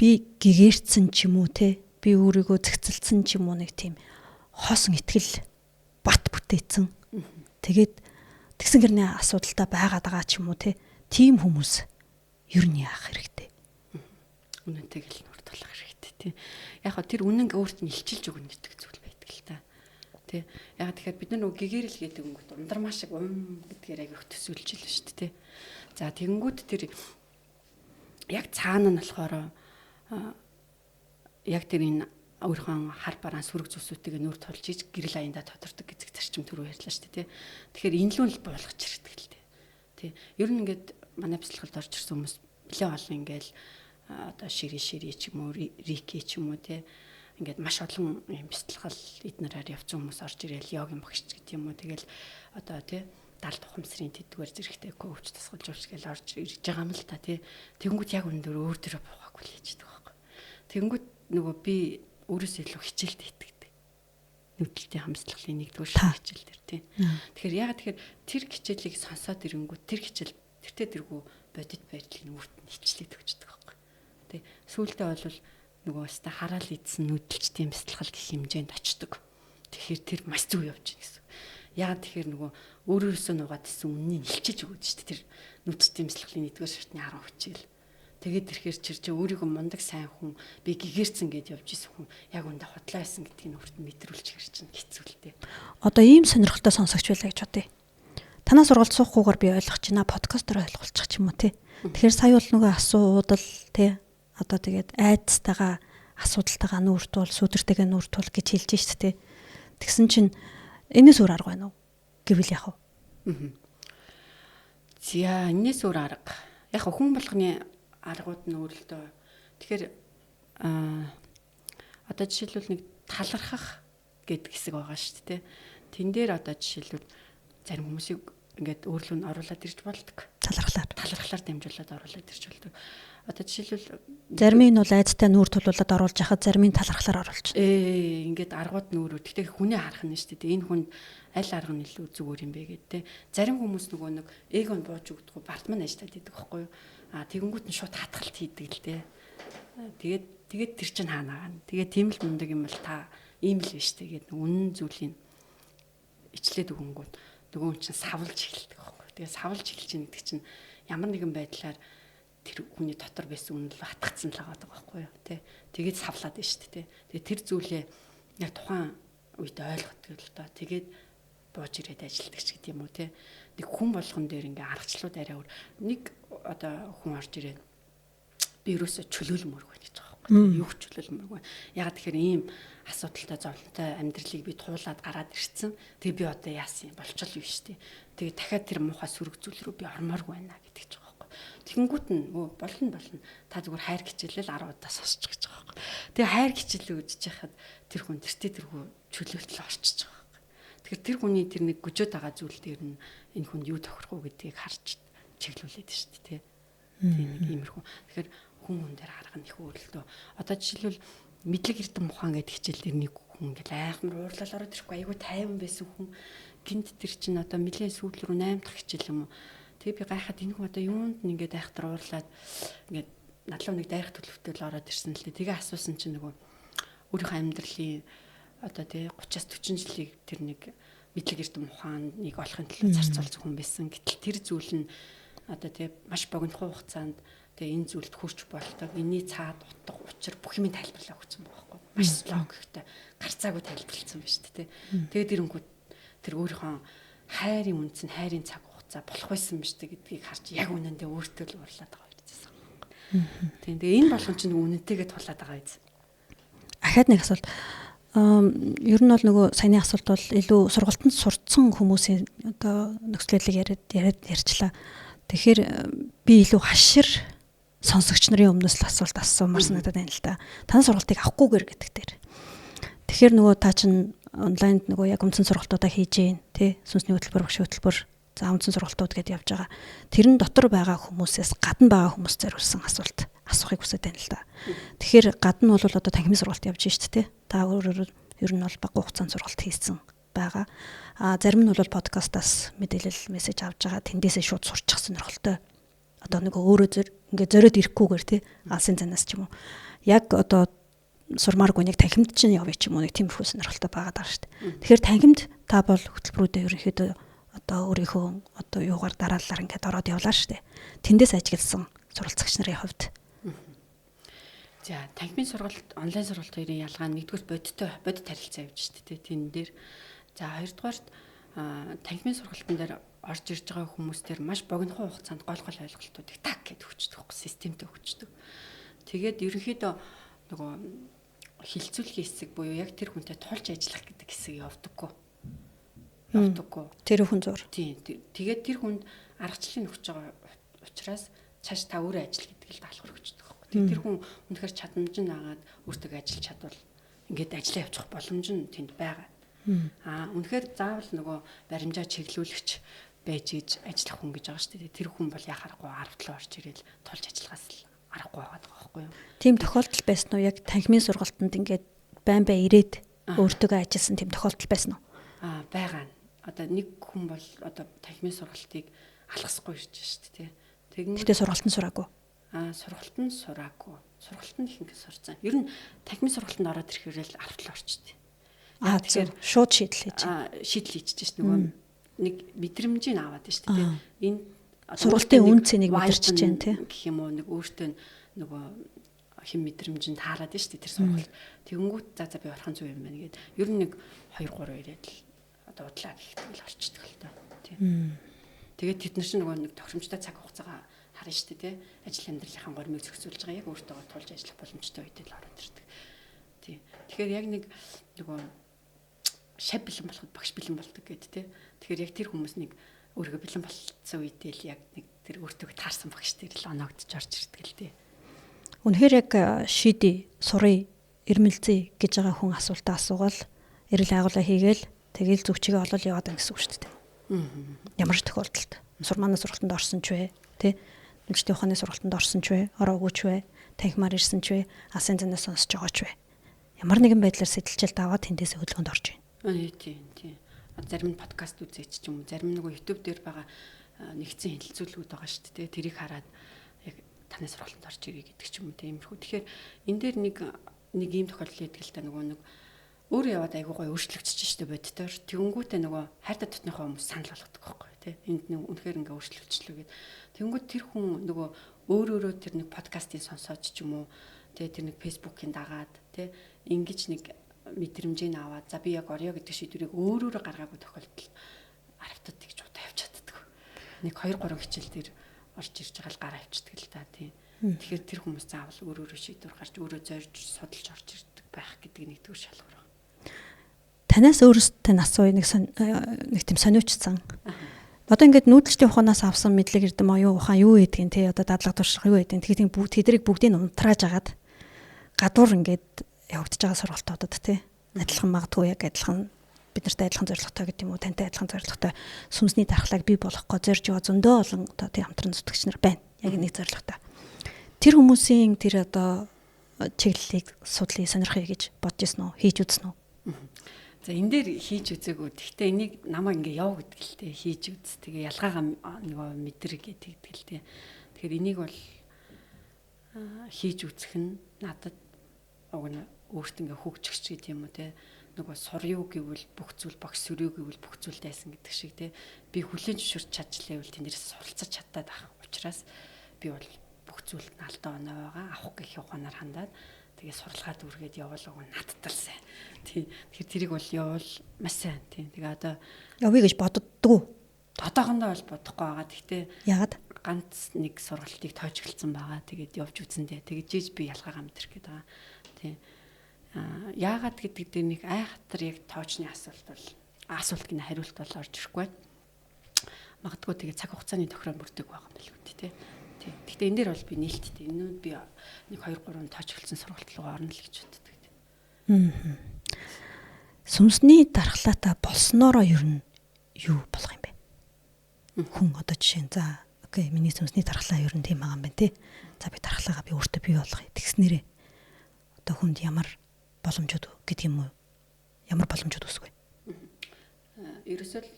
би гэгэрцэн ч юм уу те би өөрийгөө зэгцэлсэн ч юм уу нэг тийм хоосон итгэл бат бүтээцэн тэгээд тэгсэн гэрний асуудалтай байгаад байгаа ч юм уу те тийм хүмүүс ер нь яах хэрэгтэй? Үнэнтэйг л нүүр тулах хэрэгтэй тий. Яг хөө тэр үнэнг өөрт нь илчилж өгнө гэдэг зүйл байдаг л та. Тий. Яг тэгэхээр бид нар нөгөө гэгэрэл гэдэг өнгөт ундармаа шиг ум гэдгээр аяг их төсөөлж л шүү дээ тий. За тэгэнгүүт тэр яг цаана нь болохоор яг тэр энэ өөрийнхөө хар бараан сүрэг зүйлсүүдтэйг нүүр тулж иж гэрэл аяндаа тодордог гэдэг зарчим түрүү ярьлаа шүү дээ тий. Тэгэхээр энэ лүү л буулгах хэрэгтэй л дээ. Тий. Ер нь ингээд манай бяцлагалд орж ирсэн хүмүүс нэлээд олон ингээл одоо шири ч юм уу рики ч юм уу тий Ингээд маш олон юм бяцлал эднэрээр явцсан хүмүүс орж ирээл йогийн багш гэдэг юм уу. Тэгэл одоо тий далд ухамсарын тэдгээр зэрэгтэй коуч тасгалжуулч гэж орж ирж байгаа юм л та тий. Тэнгүүд яг өндөр өөр дөрөө буугаагүй л хийждэг байхгүй. Тэнгүүд нөгөө би өөрөөсөө илүү хичээлд итгэдэг. Нүдэлтийн хамслаглын нэгдүгээр хичээл дээр тий. Тэгэхээр ягаад тэгэхээр тэр хичээлийг сонсоод ирэнгүүт тэр хичээл тэртээ тэргүй бодит байдлыг нүрт нь хичлээд өгчдөг байхгүй. Тий. Сүүлдээ бол нөгөө өстө хараал идсэн нүдэлчдийн бяцлал гэх хэмжээнд очдог. Тэгэхээр тэр маш зөв явж байна гэсэн. Яагаад тэгэхээр нөгөө өөрөөсөө нугаад исэн үннийг илчилж өгөөд шүү дээ. Тэр нүдчдийн бяцлаглалын нэгдүгээр шатны 10 хичээл. Тэгээд тэрхээр чир чи өөрийгөө мундаг сайн хүн би гэгэрцэн гэж явж исэн хүн яг үндэ худлаа байсан гэдгийг нүрт мэдрүүлж хэр чинь хэцүү л дээ. Одоо ийм сонирхолтой сонсогч байлаа гэж бодъё. Танаас сургалт суухгүйгээр би ойлгож байна. Подкастаар ойлгуулчих ч юм уу тий. Тэгэхээр сая бол нөгөө асуудал тий. Одоо тэгээд айдастайгаа асуудалтайгаа нүүр тул, сүдэртэйгээ нүүр тул гэж хэлж шít тий. Тэгсэн чинь энэс өөр арга байна уу? Гэвэл яах вэ? За, энэс өөр арга. Яг хүн болгоны аргууд нь өөр л дөө. Тэгэхээр одоо жишээлбэл нэг талархах гэдэг хэсэг байгаа шүү дээ. Тэн дээр одоо жишээлбэл зарим хүмүүсийг ингээд өөрлөө нь оруулаад ирж болдог. Талархлаар дамжуулаад оруулаад ирж болдог. Одоо жишээлбэл зарим нь бол айцтай нүүр тулуулаад оруулж яхад зарим нь талархлаар оруулж. Ингээд аргууд нүүрүү. Гэхдээ хүнээ харах нь шүү дээ. Энэ хүнд аль арга нь илүү зүгээр юм бэ гэдэг те. Зарим хүмүүс нөгөө нэг эго нь бууж өгдөггүй бардман ажиллаад идэг байхгүй юу? А тэгэнгүүт нь шууд хатгалт хийдэг л те. Тэгээд тэр чинь хаана байгаа нь. Тэгээд тийм л мундаг юм бол та ийм л биш те гэдэг үнэн зүйлийг ичлээд өгөнгүүт нөгөө хүн чинь савлж эхэлдэг байхгүй. Тэгээд савлж эхэлж байгаа гэдэг чинь ямар нэгэн байдлаар тэр хүний дотор байсан үнэн л хатгацсан л байгаа байхгүй юу те. Тэгээд савлаад байна шүү дээ те. Тэгээд тэр зүйлээ яг тухайн үед ойлгодог л доо. Тэгээд бууж ирээд ажилладаг ч гэдэг юм уу те. Нэг хүн болгон дээр ингээ аргачлалууд арай өөр. Нэг одоо хүн орж ирээд би ерөөсө чөлөөлмөргүй гэж байгаа байхгүй. Юу ч чөлөөлмөргүй. Ягаад тэгэхээр ийм асуудалтай зовлонтой амьдралыг би туулаад гараад ирсэн. Тэгээ би одоо яасан юм болчол юу шүү дээ. Тэгээ дахиад тэр муухай сөрөг зүйл рүү би ормооргүй байна гэдэг ч байгаа байхгүй. Тэгэнгүүт нь болно. Та зүгээр хайр хичээлэл 10 удаа сонсчих гэж байгаа байхгүй. Тэгээ хайр хичээлээ үзэж яхад тэр хүн тэртээ тэргүй чөлөөлтөл орчиж байгаа байхгүй. Тэгэхээр тэр хүний тэр нэг гүжөөд байгаа зүйл дээр нь энэ хүнд юу тохирох уу гэдгийг харж чиглүүлээд шүү дээ. Тийм нэг иймэрхүү. Тэгэхээр хүн хүн дээр арга нь их өөр л дөө. Одоо жишээлбэл мэдлэг эрдэм ухаан гэдэг хичээл дээр нэг хүн ингээл айхмар уурлал ороод ирэхгүй айгүй тайван байсан хүн гинт тэр чинь одоо нэлээд сүүл рүү 8 дахь хичээл юм уу. Тэгээ би гайхаад энэ хүн одоо юунд нь ингээд айхтар уурлаад ингээд надлуу нэг дайрах төлөвтэй л ороод ирсэн л дээ. Тэгээ асуусан чинь нөгөө өөрийнхөө амьдралын одоо тий 30-аас 40 жилийг тэр нэг мэдлэг эрдэм ухааныг олохын төлөө зарцуулсан хүн байсан. Гэтэл тэр зүйл нь одоо тий маш богино хугацаанд тэгээ энэ зүйлд хүрч болдог. Энийний цаад утга учир бүх юм тайлбарлаа өгсөн байгаа байхгүй. Маш логиктой гарцаагүй тайлбарласан байна шүү дээ. Тэгээд ирэнгүүт тэр өөрийнхөө хайрын үнц нь хайрын цаг хугацаа болох байсан юм шүү дээ гэдгийг харж яг үнэндээ өөртөө л уурлаад байгаа байсан байхгүй. Тийм тэгээ энэ болгон чинь үнэнтэйгээ тулаад байгаа биз. Ахаад нэг асуулт. Ер нь бол нөгөө саяны асуулт бол илүү сургалтанд сурцсан хүмүүсийн одоо нөхцөл байдлыг яриад ярьчлаа. Тэгэхээр би илүү хашир сонсогч нарын өмнөөс л асуулт асуумар санагдаад байна л да. Таны сургалтыг авахгүйгээр гэдэг дээр. Тэгэхээр нөгөө та чинь онлайнд нөгөө яг үндсэн сургалтуудаа хийж гин тий сүнсний хөтөлбөр, багшийн хөтөлбөр, за үндсэн сургалтууд гэдээ явж байгаа. Тэрэн дотор байгаа хүмүүсээс гадна байгаа хүмүүс зориулсан асуулт асуухыг хүсэж байна л да. Тэгэхээр гадна бол одоо танхимын сургалт явж шít тий. Та өөрөөр ер нь бол бага хугацаанд сургалт хийсэн байгаа. А зарим нь бол подкастаас мэдээлэл мессеж авч байгаа. Тэндээсээ шууд сурчих сонирхолтой. Одоо нэг өөрөө ингээ зориод ирэхгүйгээр тий алсын занаас ч юм уу. Яг одоо сурмааргүй нэг танхимд чинь явъя ч юм уу нэг тиймэрхүү сонирхолтой байгаа даа шүү дээ. Тэгэхээр танхимд та бол хөтөлбөрүүдээ ерөнхийдөө одоо өөрийнхөө одоо юугаар дараалалаар ингээд ороод явлаа шүү дээ. Тэндээс ажигласан суралцагч нарын хувьд. За танхимын сургалт, онлайн сургалт хоёрын ялгаа нь нэгдүгээр бодиттой бодит харилцаа явж шүү дээ тэн дээр. За хоёрдугаарт танхимын сургалтын дээр орж ирж байгаа хүмүүс дээр маш богино хугацаанд гол гол ойлголтуудыг так гэд өгчдөг байхгүй системтэй өгчдөг. Тэгээд ерөнхийдөө нөгөө хилцүүлгийн хэсэг буюу яг тэр хүнтэй тулж ажиллах гэдэг хэсэг явдаггүй. Тэр хүн зур. Тийм. Тэгээд тэр хүнд аргачлалыг өгч байгаа учраас цааш та өөрөө ажил гэдэг л даалгавар өгчдөг байхгүй. Тэр хүн үнэхээр чадамж нь агаад өөртөө ажиллаж чадвал Ингээд ажиллаа явуучих боломж нь тэнд байгаа. Үнэхээр заавал нөгөө баримжаа чиглүүлэгч байж иж ажиллах хүн гэж байгаа шүү дээ. Тэр хүн бол яхаарахгүй 10 талаа орж ирэл тулж ажиллахаас л аргагүй байгаа байхгүй юу? Тийм тохиолдол байсан уу? Яг танхимын сургалтанд ингээд байн байн ирээд өөртөөгөө ажилласан тийм тохиолдол байсан уу? Байгаа. Одоо нэг хүн бол одоо танхимын сургалтыг алхасгүй ирж шүү дээ. Тэгэхдээ сургалт нь сураагүй. Сургалт нь сураагүй. Сургалт нь их ингээд сурцсан. Ер нь танхимын сургалтанд ороод ирэхээр л 10 талаа орчихдээ. Тэгэхээр шууд шийдэл хийж. Шийдэл хийж шээ нөгөө нэг мэдрэмжийг аваад шүү дээ. Энэ сургалтын үн цэнийг мэдэрч чинь тий. Гэх юм уу нэг өөртөө нөгөө хим мэдрэмж нь таарад шүү дээ тэр сургалт. Тэгэнгүүт за би орхон зүв юм байна гэд. Ер нь нэг 2 3 ирээд л одоо удлаа гэхтэл орчдөг л доо. Тий. Тэгээд тэд нар чинь нөгөө нэг тохиромжтой цаг хугацаагаа харна шүү дээ тий. Ажил амьдралынхаа гормыг зохицуулж байгаа яг өөртөө тулж ажиллах боломжтой үед л ороод ирдэг. Тий. Тэгэхээр яг нэг нөгөө шав бэлэн болоход багш бэлэн болдог гэд тий. Тэгэхээр яг тэр хүмүүс нэг өөрийгөө бэлэн болцсон үедээ л яг нэг тэр өөртөө таарсан багш тэр л оноогдож орж ирдэг л тий. Үнэхээр яг шийдээ, сурыг, ирмэлзээ гэж байгаа хүн асуултаа асуугаал, эрэл агуулаа хийгээл тэгэл зүг чигээ олол яваад байгаа гэсэн үг шүү дээ. Ямар ч тохиолдолд сурмааны сургалтанд орсон ч вэ, тий? Нэмжтийн ухааны сургалтанд орсон ч вэ, ороогүй ч вэ, танхимаар ирсэн ч вэ, алсын занаас сонсож байгаа ч вэ. Ямар нэгэн байдлаар сэтэлчэлт аваад тэндээсээ хөдөлгөөнд орж байна. Тийм тийм. Зарим нь подкаст үзээч ч юм уу, зарим нөгөө YouTube дээр байгаа нэгдсэн хэлэлцүүлгүүд байгаа шүү дээ. Тэрийг хараад яг таны сургалтанд орж ирээ гэдэг ч юм уу, тиймэрхүү. Тэгэхээр энэ дээр нэг ийм тохиолдол байдаг л та нөгөө нэг өөрөө яваад айгуу гоё өөрчлөгдөж шүү дээ боддоор. Тэгэнгүүтээ нөгөө хайртай дотныхоо хүмүүс санал болгодог байхгүй тий. Энд нэг үнэхээр ингээ өөрчлөгдчихлөө гэд. Тэгэнгүүт тэр хүн нөгөө өөр өөрөө тэр нэг подкастыг сонсоод ч юм уу, тий, тэр нэг Facebook-ийн дагаад тий, ингэж нэг мэдрэмжийг аваад за би яг орё гэдэг шийдвэрийг өөр өөрөө гаргаагүй тохиолдолд аравтад тэгж удаа явж чаддаг. Нэг 2 3 хичээл дээр орж ирж байгаа л гараа авчдаг л та тий. Тэгэхээр тэр хүмүүс заавал өөр өөрөө шийдвэр гарч өөрөө зорж судалж орж ирдэг байх гэдэг нэгдүгээр шалгуур. Танаас өөрөөсөө тань асууя нэг тийм сониучсан. Одоо ингээд нүүдэлчдийн ухаанаас авсан мэдлэг эрдэм оюун ухаан юу гэдгийг тий одоо дадлага туршлага юу гэдгийг тэгэхийг бүгд тэдрийг бүгдийг унтрааж агаад гадуур ингээд явагдаж байгаа сургалтуудад тий адилхан магадгүй яг адилхан бид нартай адилхан зорилготой гэдэг юм уу тантай адилхан зорилготой сүнсний дархлааг бий болгохгүй зорж байгаа зөндөө олон одоо тий хамтран зүтгэгч нар байна. Яг нэг зорилготой. Тэр хүмүүсийн тэр одоо чиглэлийг судлаа сонирхъя гэж бодож ирсэн үү? Хийж үзсэн үү? За энэ дээр хийж үзээгүй. Гэхдээ энийг намайг ингээ яв гэдэг л дээ. Хийж үз. Тэгээ ялгаагаа нөгөө мэдэр гэдэг л дээ. Тэгэхээр энийг бол хийж үзэх нь надад уг нь өөрт ингээ хөгжигч гэдэг юм уу те. Нөгөө сурю гэвэл бүх зүйл багш сүрю гэвэл бүх зүйл дайсан гэдэг шиг те. Би хүлээн зөвшөөрч чадчихлаа гэвэл тэндээс суралцаж чадаад ах учраас би бол бүх зүйлд нь алдаа оноо байгаа. Авах гэх ухаанаар хандаад тэгээ суралгаа дүүргээд явуул уг нь надад л сайн. Тий. Тэгэхээр тэрийг бол явуул маш сайн. Тий. Тэгээ одоо явъя гэж боддгоо. Одоохондоо бол бодохгүй байгаа. Гэхдээ яагаад ганц нэг сургалтыг тоожиглцсан байгаа. Тэгээд явж үзэн дээ. Тэгэж иж би ялгаагаа мэдэрх гээд байгаа. Тий. Яагаад гэдэг дээр нэг айхтар яг тоочны асуулт бол асуулт гинэ хариулт бол орж ирэхгүй байна. Магадгүй тэгээ цаг хугацааны тохироо бүрдэг байгаа юм билүү тий. Гэхдээ энэ дээр бол би нээлттэй. Энэ нь би 1 2 3 тоожиглсан сургалт руу орно л гэж боддог. Сүнсний дархлаатай болсноороо ер нь юу болох юм бэ? Хүн одоо жишээ нь за окей миний сүнсний дархлаа ер нь тийм байгаа юм байна тий. За би дархлаагаа би өөртөө бий болгоё. Тэгснээрээ одоо хүнд ямар боломжууд гэдэг юм уу? Ямар боломжууд үүсэх вэ? Ерөөсөө л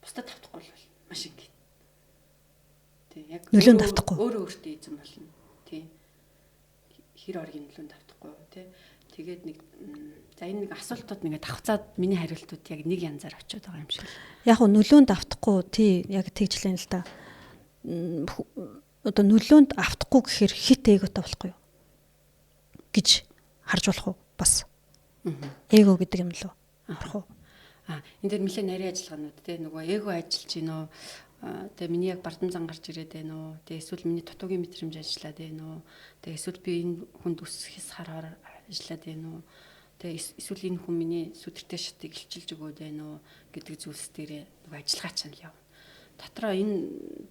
бусдад тавтахгүй бол маш их. Тий, яг нөлөөнд автахгүй. Өөрөө өөртөө эзэн болно. Тий. Хэр оргийн нөлөөнд автахгүй тий. Тэгээд нэг за энэ нэг асуултууд нэгэ давхцаад миний хариултууд яг нэг янзаар очиод байгаа юм шиг. Яг нь нөлөөнд автахгүй тий яг тэгжлэн л да. Одоо нөлөөнд автахгүй гэхээр хит эготой болохгүй юу гэж харж болох уу бас. Эго гэдэг юм лөө. Орох уу? Энэ дээр нэлээд нарийн ажиллагаанууд тий нөгөө эго ажиллаж гин үү? Тэгээ миний яг бардам зан гарч ирээд байна уу? Тэгээ эсвэл миний дутуугийн мэдрэмж ажиллаад байна уу? Тэгээ эсвэл би энэ хүнд өсөхөөс хараар ажиллаад байна уу? Тэгээ эсвэл энэ хүн миний сүдэртэй шатыг илчилж өгөөд байна уу гэдэг зүйлс дээрээ нөгөө ажиллагаа чинь л явна. Дотроо энэ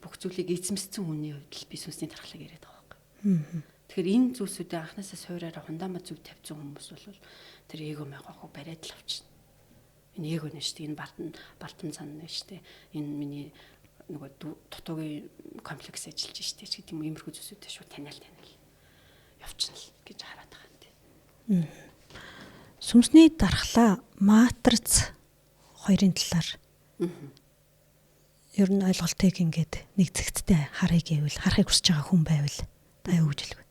бүх зүйлийг эзэмссэн хүний хувьд л би сүнсний дархлааг яриад байгаа байхгүй. Тэгэхээр энэ зүйлсүүдээ анханасаа суураараа хундаамаа зөв тавьсан хүмүүс бол тэр эго мэгоохоо бариад л авчихна. Энэ эго нэ шүү дээ. Энэ балтан зан нэ шүү дээ. Энэ миний нөгөө дутуугийн комплекс ажиллаж шүү дээ ч гэдэг юм уу, иймэрхүү зүйлсүүдээ шууд таниал явчихна л гэж хараад байгаа юм тий. Сүнсний дархлаа матриц хоёрын талаар ер нь ойлголтыг ингээд нэг зэгцтэй харъя гэвэл харахыг хүсэж байгаа хүн байвал та юу гэж хэлэх вэ?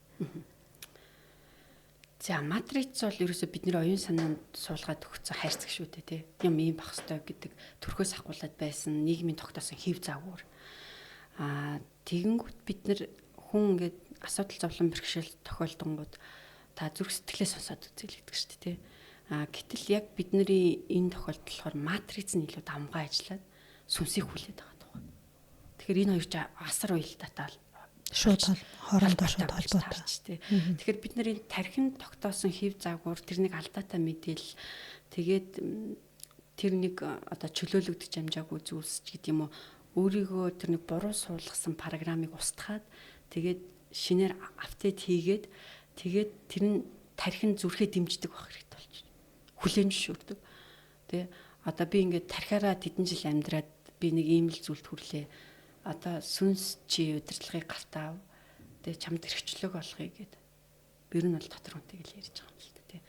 За матриц бол ерөөсөө бидний оюун санаанд суулгаад өгсөн хайрцаг шүү дээ тий. Юм ийм бах ёстой гэдэг төрхөөс ахгуулаад байсан нийгмийн тогтоосон хэв загвар. Аа тэгэнгүүт бид нар хүн ингээд асуудал зовлон бэрхшээл тохиолдонгууд та зүрх сэтгэлээ сонсоод үзэл гэдэг шүү дээ тий. Аа гэтэл яг бидний энэ тохиолдолд болохоор матриц нь илүү давмгай ажиллаад сүнсийг хүлээд байгаа даа. Тэгэхээр энэ хоёр ч асар уялдаатай шууд хоорондоо шууд холбоотой тий. Тэгэхээр бид нар энэ тархинд тогтоосон хэв загвар тэр нэг алдаатай мэдээлэл тэгээд тэр нэг одоо чөлөөлөгдөж амжаагүй зүйлс ч гэдэг юм уу өөрийгөө тэр нэг буруу суулгасан програмыг устгаад тэгээд шинээр апдейт хийгээд тэгээд тэр нь тархин зүрхээ дэмждэг байх хэрэгтэй болчих. Хүлээн зөвшөөрдөг. Тэ одоо би ингээд тархиараа тэдэн жил амьдраад би нэг ийм л зүйлд хүрлээ. Одоо сүнс чи удирдлагыг гартаав. Тэгээ чамд эрхчлөөг олгоё гэд. Ер нь бол дотор хүнтэйг л ярьж байгаа юм л да тий.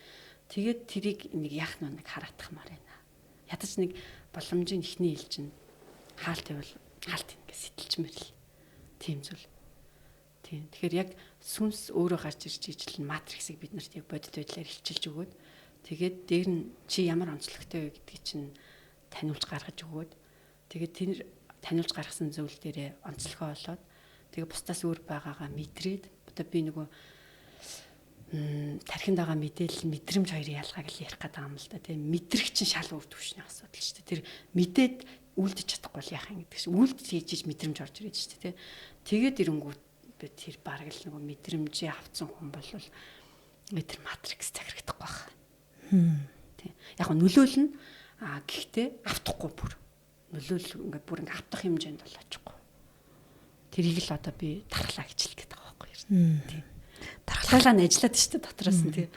Тэгээд тэрийг нэг яах нь нэг хараатахмаар байна. Ядаж нэг боломжийн эхний ээлжин хаалт байвал хаалт ингэ сэтэлчмэр л тийм зүйл. Тийм. Тэгэхээр яг сүнс өөрөө гарч ирж ижил нь матриксыг бид нарт яг бодит байдлаар илчилж өгөөд тэгээд дээр нь чи ямар онцлогтой вэ гэдгийг чинь таниулж гаргаж өгөөд тэгээд тэр таниулж гаргасан зүйл дээрээ онцлогоо олоод тэгээ бусдаас өөр байгаагаа мэдрээд одоо би нөгөө тархинд байгаа мэдээлэл мэдрэмж хоёрын ялгааг л ярих гэдэг юм л да тийм мэдрэх чинь шал өөр түвшний асуудал шүү дээ. Тэр мэдээд үлдэж чадахгүй бол яах юм гэдэг чинь үлдэж хийж иж мэдрэмж орж ирээд шүү дээ тийм. Тэгээд ирэнгүүт би тэр бараг л нөгөө мэдрэмжээ авцсан хүн бол тэр матрикс захирагдахгүй байх. Тийм. Яг нь нөлөөлнө. А гэхдээ автахгүй бүр. Нөлөөл ингээд бүр ингээд автах хэмжээнд бол очихгүй. Тэрийг л одоо би дархлаа гэж хэлэх гээд байгаа байхгүй юу. Тийм. Дархлаа нь ажиллаад шүү дээ дотроос нь тийм.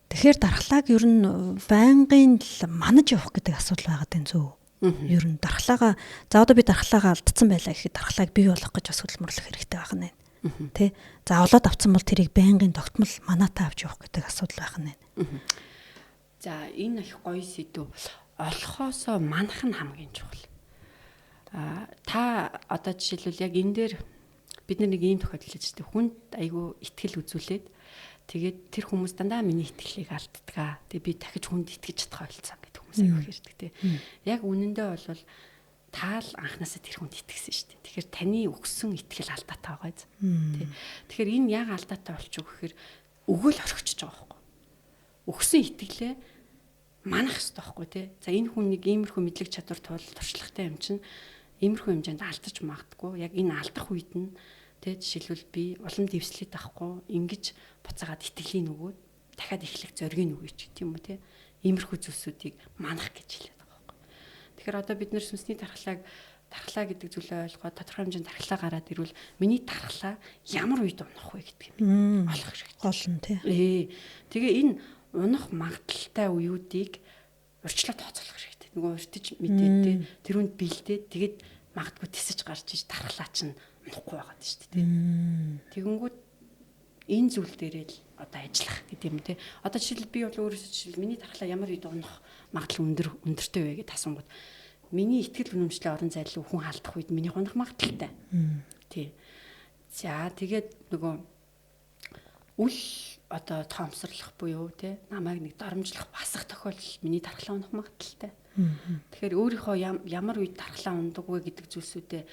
Тэгэхээр дархлааг ер нь байнгын л манаж явах гэдэг асуудал байгаад байна зү. Ер нь дархлаагаа за одоо би дархлаагаа алдсан байлаа гэхэд дархлааг бий болгох гэж бас хөдөлмөрлөх хэрэгтэй байх нь. Тэ. За олоод авцсан бол тэрийг байнгын тогтмол манаатай авч явах гэдэг асуудал байх нь. За энэ их гоё сэдв. Олохоосоо манах нь хамгийн чухал. А та одоо жишээлбэл яг энэ дээр бид нар нэг ийм тохиолдол хийж дээ. Хүнд айгүй итгэл үзүүлээд тэгээд тэр хүмүүс дандаа миний итгэлийг алддаг. Тэгээд би дахиж хүнд итгэж чадах болцсон гэдэг хүмүүс айгүй хэрдэг тий. Яг үнэндээ бол таал анханасаа тэр хүнд итгэсэн шүү дээ. Тэгэхээр таны өгсөн итгэл алдаатай байгаа биз. Тий. Тэгэхээр энэ яг алдаатай болчих гэхээр өгөөл орхичж байгаа байхгүй. Өгсөн итгэлээ манах хэрэгтэй байхгүй тий. За энэ хүн нэг иймэрхүү мэдлэг чадвар тул туршлагатай юм чинь иймэрхүү хэмжээнд алдаж магадгүй. Яг энэ алдах үед нь тий жишээлбэл би улам дэвслээд авахгүй ингэж буцаагаад итгэлийн нөгөөд дахиад эхлэх зоригийн өгье ч гэдэг юм уу тий. Иймэрхүү зүйлсүүдийг манах гэж хэлээд байгаа байхгүй. Тэгэхээр одоо бид нэр сүнсний дархлаа гэдэг зүйлээ ойлгоод тодорхой хэмжээнд дархлаа гараад ирвэл миний дархлаа ямар үед унах вэ гэдэг юм олох хэрэгтэй. Гол нь тий. Тэгээ энэ унах магадлалтай үеүүдийг урьдчилаа тооцоолох хэрэгтэй. Нөгөө урьдчиж мэдээд тий тэрүүнд бэлдээд тэгээд магадгүй тисэж гарч иж дархлаа чинь унахгүй байгаад шүү дээ тий. Тэгэнгүүт энэ зүйл дээрээ л одоо ажиллах гэдэг юм тий. Одоо жишээл би бол өөрөөсөө жишээл миний дархлаа ямар үед унах магадлал өндөртэй вэ гэдээ асуунгууд миний итгэл үнэмшлээ орон зайлуу хүн алдах үед миний унах магадлалтай. Тий. За тэгээд нөгөө үл одоо тоомсорлох буюу тий намайг нэг доромжлох басах тохиолдолд миний дархлаа унах магадлалтай. Тэгэхээр өөрийнхөө ямар үед дархлаа ундаг вэ гэдэг зүйлсүүдээ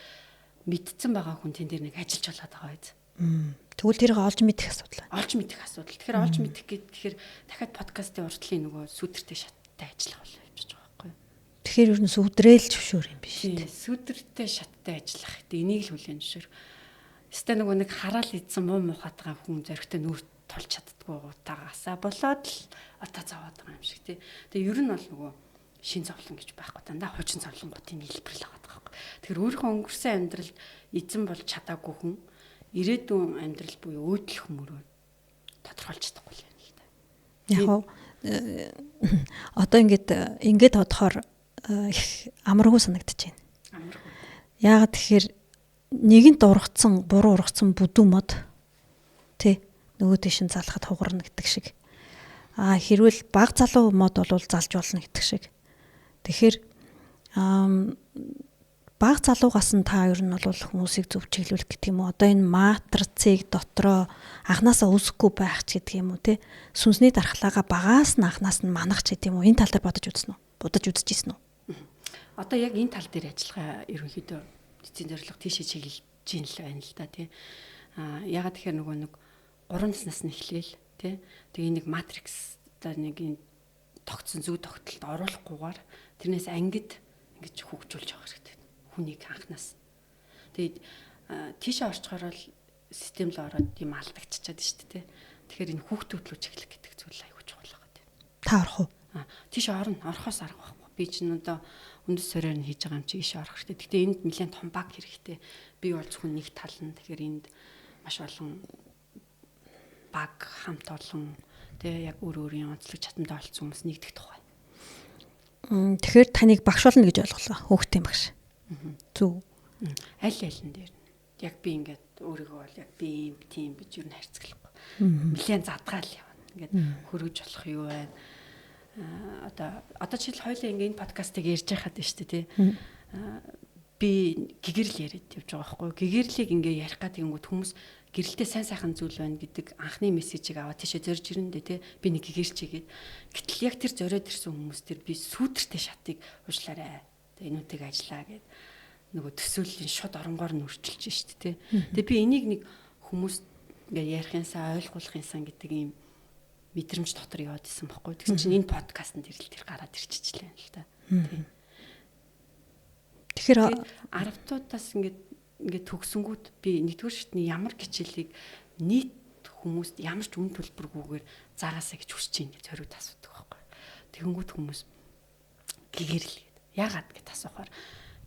мэдсэн байгаа хүн тэн дээр нэг ажиллаж болоод байгаа биз. Тэгвэл тэрийг олж мэдэх асуудал. Олж мэдэх асуудал. Тэгэхээр олж мэдэх гэхээр дахиад подкастын уртлын нөгөө сүдэртэй шаттай ажиллах болоо явчихж байгаа байхгүй юу. Тэгэхээр ер нь сүдрэл зөвшөөр юм биш үү? Сүдэртэй шаттай ажиллах. Тэг энийг л хүлээн зөвшөөр. Өстэй нөгөө нэг хараал идсэн муу муухайтгаа хүн зоригтой нүүр тулж чаддгүй утаагаасаа болоод л одоо зовоод байгаа юм шиг тий. Тэгээ ер нь бол нөгөө шин зовлон гэж байхгүй дандаа хуучин зовлонгуудын нийлбэр л байгаа байхгүй. Тэгэхээр өөрийнхөө өнгөрсөн амьдралд эзэн болж чадаагүй хүн Ирээдүйн амьдрал буюу өөдлөх мөрөө тодорхойлж чадахгүй л байна л да. Яг уу одоо ингээд бодохоор их амаргүй санагдаж байна. Амаргүй. Яагаад тэгэхээр нэгэнт ургацсан, буруу ургацсан бүдүүн мод тий нөгөө тийш нь залхад хугарна гэдэг шиг. А хэрвэл баг залуу мод бол залж болно гэдэг шиг. Тэгэхээр баг залуугаас нь та ер нь бол хүмүүсийг зөв чиглүүлэх гэдэг юм уу? Одоо энэ матрицыг дотроо анханасаа үүсэхгүй байх ч гэдэг юм уу те? Сүнсний дархлаагаа багаас нь анханаас нь манах ч гэдэг юм уу? Энэ тал дээр бодож үзсэн үү? Бодож үзчихсэн үү? Одоо яг энэ тал дээр ажиллагаа ерөнхийдөө эцсийн зорилго тийшээ чиглэж юм л байна л да тий. А ягаад тэгэхээр нөгөө нэг 3 наснаас нь эхлээл тий. Тэгээ нэг матрикс одоо нэг энэ тогтсон зүг тогтолд оруулахгүйгээр тэрнээс ангид ингэж хөгжүүлж явах хэрэгтэй хүнийг анхнаас. Тэгээд тийшээ орчхороо л систем л ороод юм алдагччаад шүү дээ. Тэгэхээр энэ хүүхдүүд рүү чиглэх гэдэг зүйл аягүй чухал байгаа тийм. Та орох уу? Тийшээ орно. Орохоос арга байхгүй. Би чинь одоо үндэс суурьаар нь хийж байгаа юм чи ийшээ орох хэрэгтэй. Гэхдээ энд нэлээд том баг хэрэгтэй. Би бол зөвхөн нэг тал нь. Тэгэхээр энд маш олон баг хамт олон тэгээ яг өөр өөрийн онцлог чадамтай болсон хүмүүс нэгдэх тухай. Тэгэхээр таныг багш болно гэж ойлголоо. Хүүхдийн багш. Зүг. Аль алин дээр нь. Яг би ингээд өөрийгөө бол яг би юм тийм гэж юу н харьцуулахгүй. Нилээн задгаал явна. Ингээд хөргөж болох юу байна. Одоо жишээл хоёлаа ингээд энэ подкастыг ярьж байхад нь шүү дээ тий. Би гэгэрэл яриад явж байгаа байхгүй юу? Гэгэрлийг ингээ ярих гэдэг юмгууд хүмүүс гэрэлтэй сайн сайхан зүйл байна гэдэг анхны мессежийг аваад тийшээ зорж ирэндээ тий. Би нэг гэгэрчээгээд. Гэтэл яг тэр зориод ирсэн хүмүүс тэр би сүүдэртэй шатыг уушлаарай. Тэгээ энүүтэйг ажиллаа гэд нөгөө төсөөллийн шууд оронгоор нь өрчилж шít тэ. Тэгээ би энийг нэг хүмүүс ингээ ярихынсаа ойлгуулахынсаа гэдэг ийм мэдрэмж дотор яваад исэн бохгүй. Тэгсэн чинь энэ подкастт ирэл тэр гараад ирчихлээ л та. Тий. Тэгэхээр 10 дуудаас ингээд төгсөнгүүд би нэгдүгээр шатны ямар хичээлийг нийт хүмүүст ямар ч үн төлбөргүйгээр заагаасаа гэж хүсэж байна гэж зориуд асуудаг байхгүй. Тэгэнгүүт хүмүүс гэгэрэл яагаад гэд асуухаар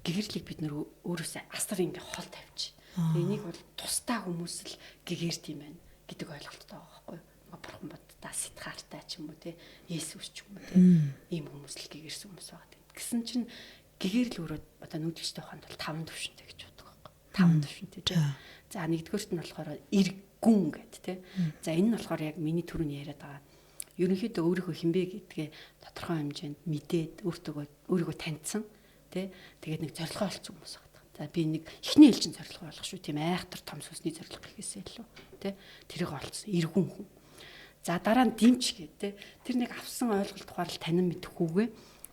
гэгэрлийг бид нөр өөрөөсөө асар ингээ хол тавьчих. Тэгээ энийг бол тусдаа хүмүүс л гэгэрт юм байна гэдэг ойлголттой байгаа байхгүй юу? Нөгөө бурхан боддаа сэтгаартай ч юм уу те Есүс ч юм уу те ийм хүмүүс л гэгэрсэн хүмүүс байгаа. Гэсэн чинь гэгэрл өөрөө одоо нүүдэлчтэй ухаанд бол 5 төвшөнтэй гэж боддог байхгүй. 5 төвшөнтэй те. За нэгдүгээрт нь болохоор эргүн гэд те. За энэ нь болохоор яг миний түрүүний яриад байгаа ерөнхийдөө өөрийнхөө хинбэ гэдгээ тодорхой хэмжээнд мэдээд өөрийгөө таньдсан тий. Тэгээд нэг зорилгоо олцсон хүмүүс байгаа. За би нэг эхний ээлжин зорилгоо олох шүү. Тийм айхтар том сүнсний зорилго гэхээсээ илүү тий. Тэрийг олцсон эргүн хүн. За дараа нь дэмч гэдэг тий. Тэр нэг авсан ойлголт ухаал танин мэдэхгүйгээ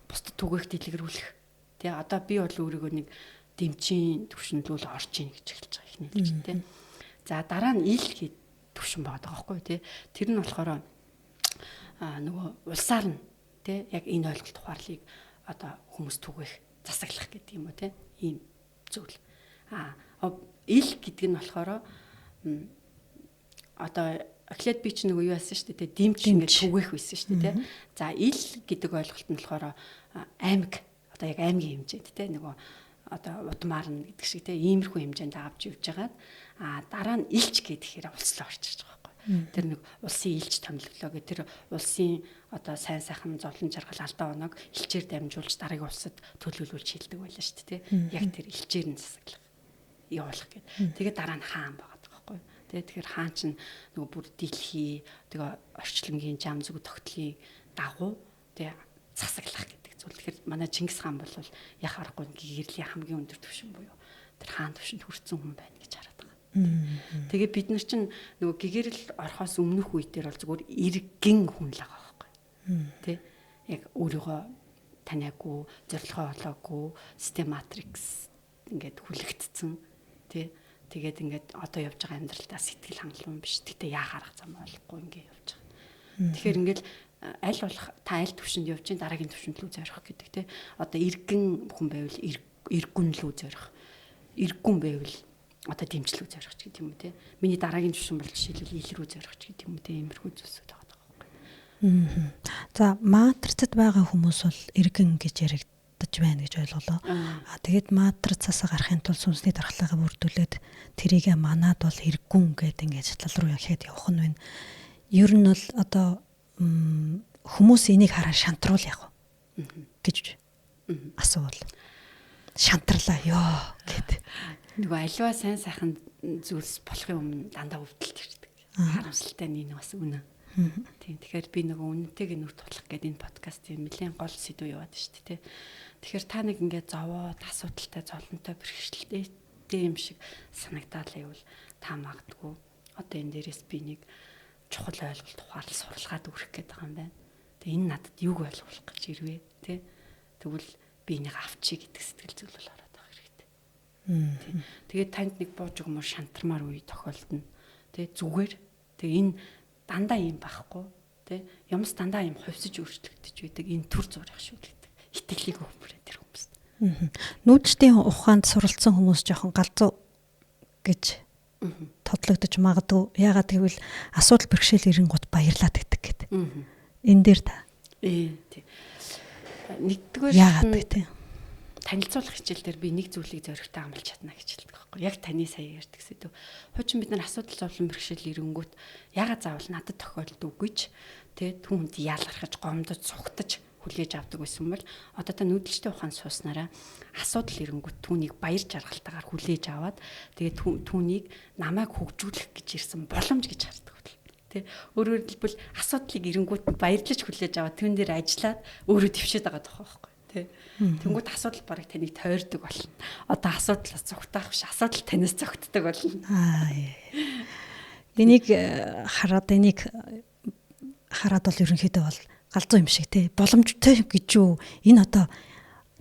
бусдад түгээх дэлгэрүүлэх. Тий. Одоо би бол өөрийгөө нэг дэмчийн төвшөнд л орж ийн гэж эхэлж байгаа эхний ээлжин тий. За дараа нь ил гэд төвшин байгаа байхгүй тий. Тэр нь болохоор нөгөө улсаар нь тий яг энэ ойлголт ухаарлыг одоо хүмүүс түгээх засаглах гэдэг юм уу тий ийм зүйл. Ил гэдэг нь болохоор одоо эхлээд би чи нөгөө юу яасан шүү дээ тий дэмч ингээд түгээх байсан шүү дээ тий. За ил гэдэг ойлголт нь болохоор аймаг одоо яг аймгийн хэмжээнд тий нөгөө одоо удмаар нь гэдэг шиг тий иймэрхүү хэмжээнд авч явж байгаад дараа нь илч гэхээр улс руу орчиж байгаа. Тэр нэг улсын илч томилголоо гэх тэр улсын одоо сайн сайхан зовлон жаргал алдаа оноог элчээр дамжуулж дараагийн улсад төлөөлүүлж хилдэг байлаа шүү дээ. Яг тэр элчээр нь засаглах явуулах гэд. Тэгээд дараа нь хаан байгаа байхгүй юу. Тэгээд тэгэхээр хаан чинь нөгөө бүр дэлхий тэгээ орчлонгийн жам зүг тогтлын дагуу тэгээ засаглах гэдэг зүйл. Тэгэхээр манай Чингис хаан бол яг аргагүй гэрлийн хамгийн өндөр түвшин буюу тэр хаан түвшинд хүрсэн хүн байна гэж хараад байгаа. Тэгээ бид нар чинь нөгөө гэгэрэл орохоос өмнөх үе дээр бол зүгээр иргэн хүн л байгаа байхгүй. Тэ? Яг өөрийгөө таниагүй, зорилгоо олоогүй, систем матрикс ингээд хүлэгдсэн. Тэ? Тэгээд ингээд одоо явж байгаа амьдралдаа сэтгэл хангалуун биш. Гэтэ яах арга зам болохгүй ингээд явж байгаа. Тэгэхээр ингээд аль болох та аль түвшинд явж чинь дараагийн түвшинд лүү зорих гэдэг тэ. Одоо иргэн хүн байвал иргэн лүү зорих. Иргэн байвал одоо дэмжлэг зорих ч гэдэг юм уу те. Миний дараагийн түвшин бол жишээлбэл ил рүү зорих ч гэдэг юм уу те. Иймэрхүү зүйлсүүд байгаа байхгүй. За матрицад байгаа хүмүүс бол иргэн гэж алдаж байна гэж ойлголоо. А тэгээд матрицаасаа гарахын тулд сүнсний дархлаагаа бүрдүүлээд тэрийгэ манад бол хэрэггүй ингээд ингээд шатлал руу яхад явах нь байна. Ер нь бол одоо хүмүүс энийг хараа шантруул яг гэж асуувал шантарлаа ёо гэд. Нөгөө аливаа сайн сайхан зүйлс болохын өмнө дандаа өвдөлт ирдэг. Харамсалтай нь энэ бас үнэн. Тийм, тэгэхээр би нөгөө үнэнтэйг нүр тутлах гэдэг энэ подкастын нэлээд гол сэдв яваад шүү дээ, тэ. Тэгэхээр та нэг ингээд зовоод асуудалтай, зовлонтой, бэрхшээлтэй юм шиг санагдаал байвал та магадгүй одоо энэ дээрээс би нэг чухал ойлголт ухаал суралгаад өгөх гээд байгаа юм байна. Тэгээ энэ надад юуг ойлгуулах гэж ирвэ, тэ. Тэгвэл би энийг авчий гэдэг сэтгэл зүйл бол ороод байгаа хэрэгтэй. Тийм. Тэгээд танд нэг бууж өгмөр шантармаар үе тохиолдно. Тэ, зүгээр. Тэгээ энэ дандаа юм байхгүй, тэ, юмс дандаа юм хувьсаж өөрчлөгдөж байдаг. Энэ төр зураг шүү гэдэг итгэлийг өгмөрөө тэр хүмүүст. Нүүдэлтийн ухаанд суралцсан хүмүүс жоохон галзуу гэж тодлогдож магадгүй. Яагаад гэвэл асуудал бэрхшээл ирэнгүүт баярлаад байдаг гэдэг. Энэ дээр та. Тий. Нэгдүгээр яагаад вэ те? Танилцуулах хичээл дээр би нэг зүйлийг зоригтой амлаж чадна гэж хэлдэг байхгүй. Яг таны сая ярьдаг сэдв. Хуучин бид нар асуудал зовлон бэрхшээл ирэнгүүт ягаад заавал надад тохиолдов гэж тэ түүнд ялгархаж, гомдож, сугтаж хүлээж авдаг байсан бол одоо та нүүдэлчтэй ухаан сууснараа асуудал ирэнгүүт түүнийг баяр жаргалтайгаар хүлээж аваад тэгээд түүнийг намайг хөгжүүлэх гэж ирсэн боломж гэж хардаг бол тэ. Өөрөөр хэлбэл асуудлыг ирэнгүүт баярлаж хүлээж аваад түүн дээр ажиллаад өөрөө твшээд байгаа тохоо байхгүй. Тэ. Тэнгүүт асуудал барыг таныг тойрдог болно. Одоо асуудлаас зугтаах биш, асуудал танаас зугтдаг болно. Аа. Энийг хараад бол ерөнхийдөө бол галзуу юм шиг те, боломжтой гэж юу? Энэ одоо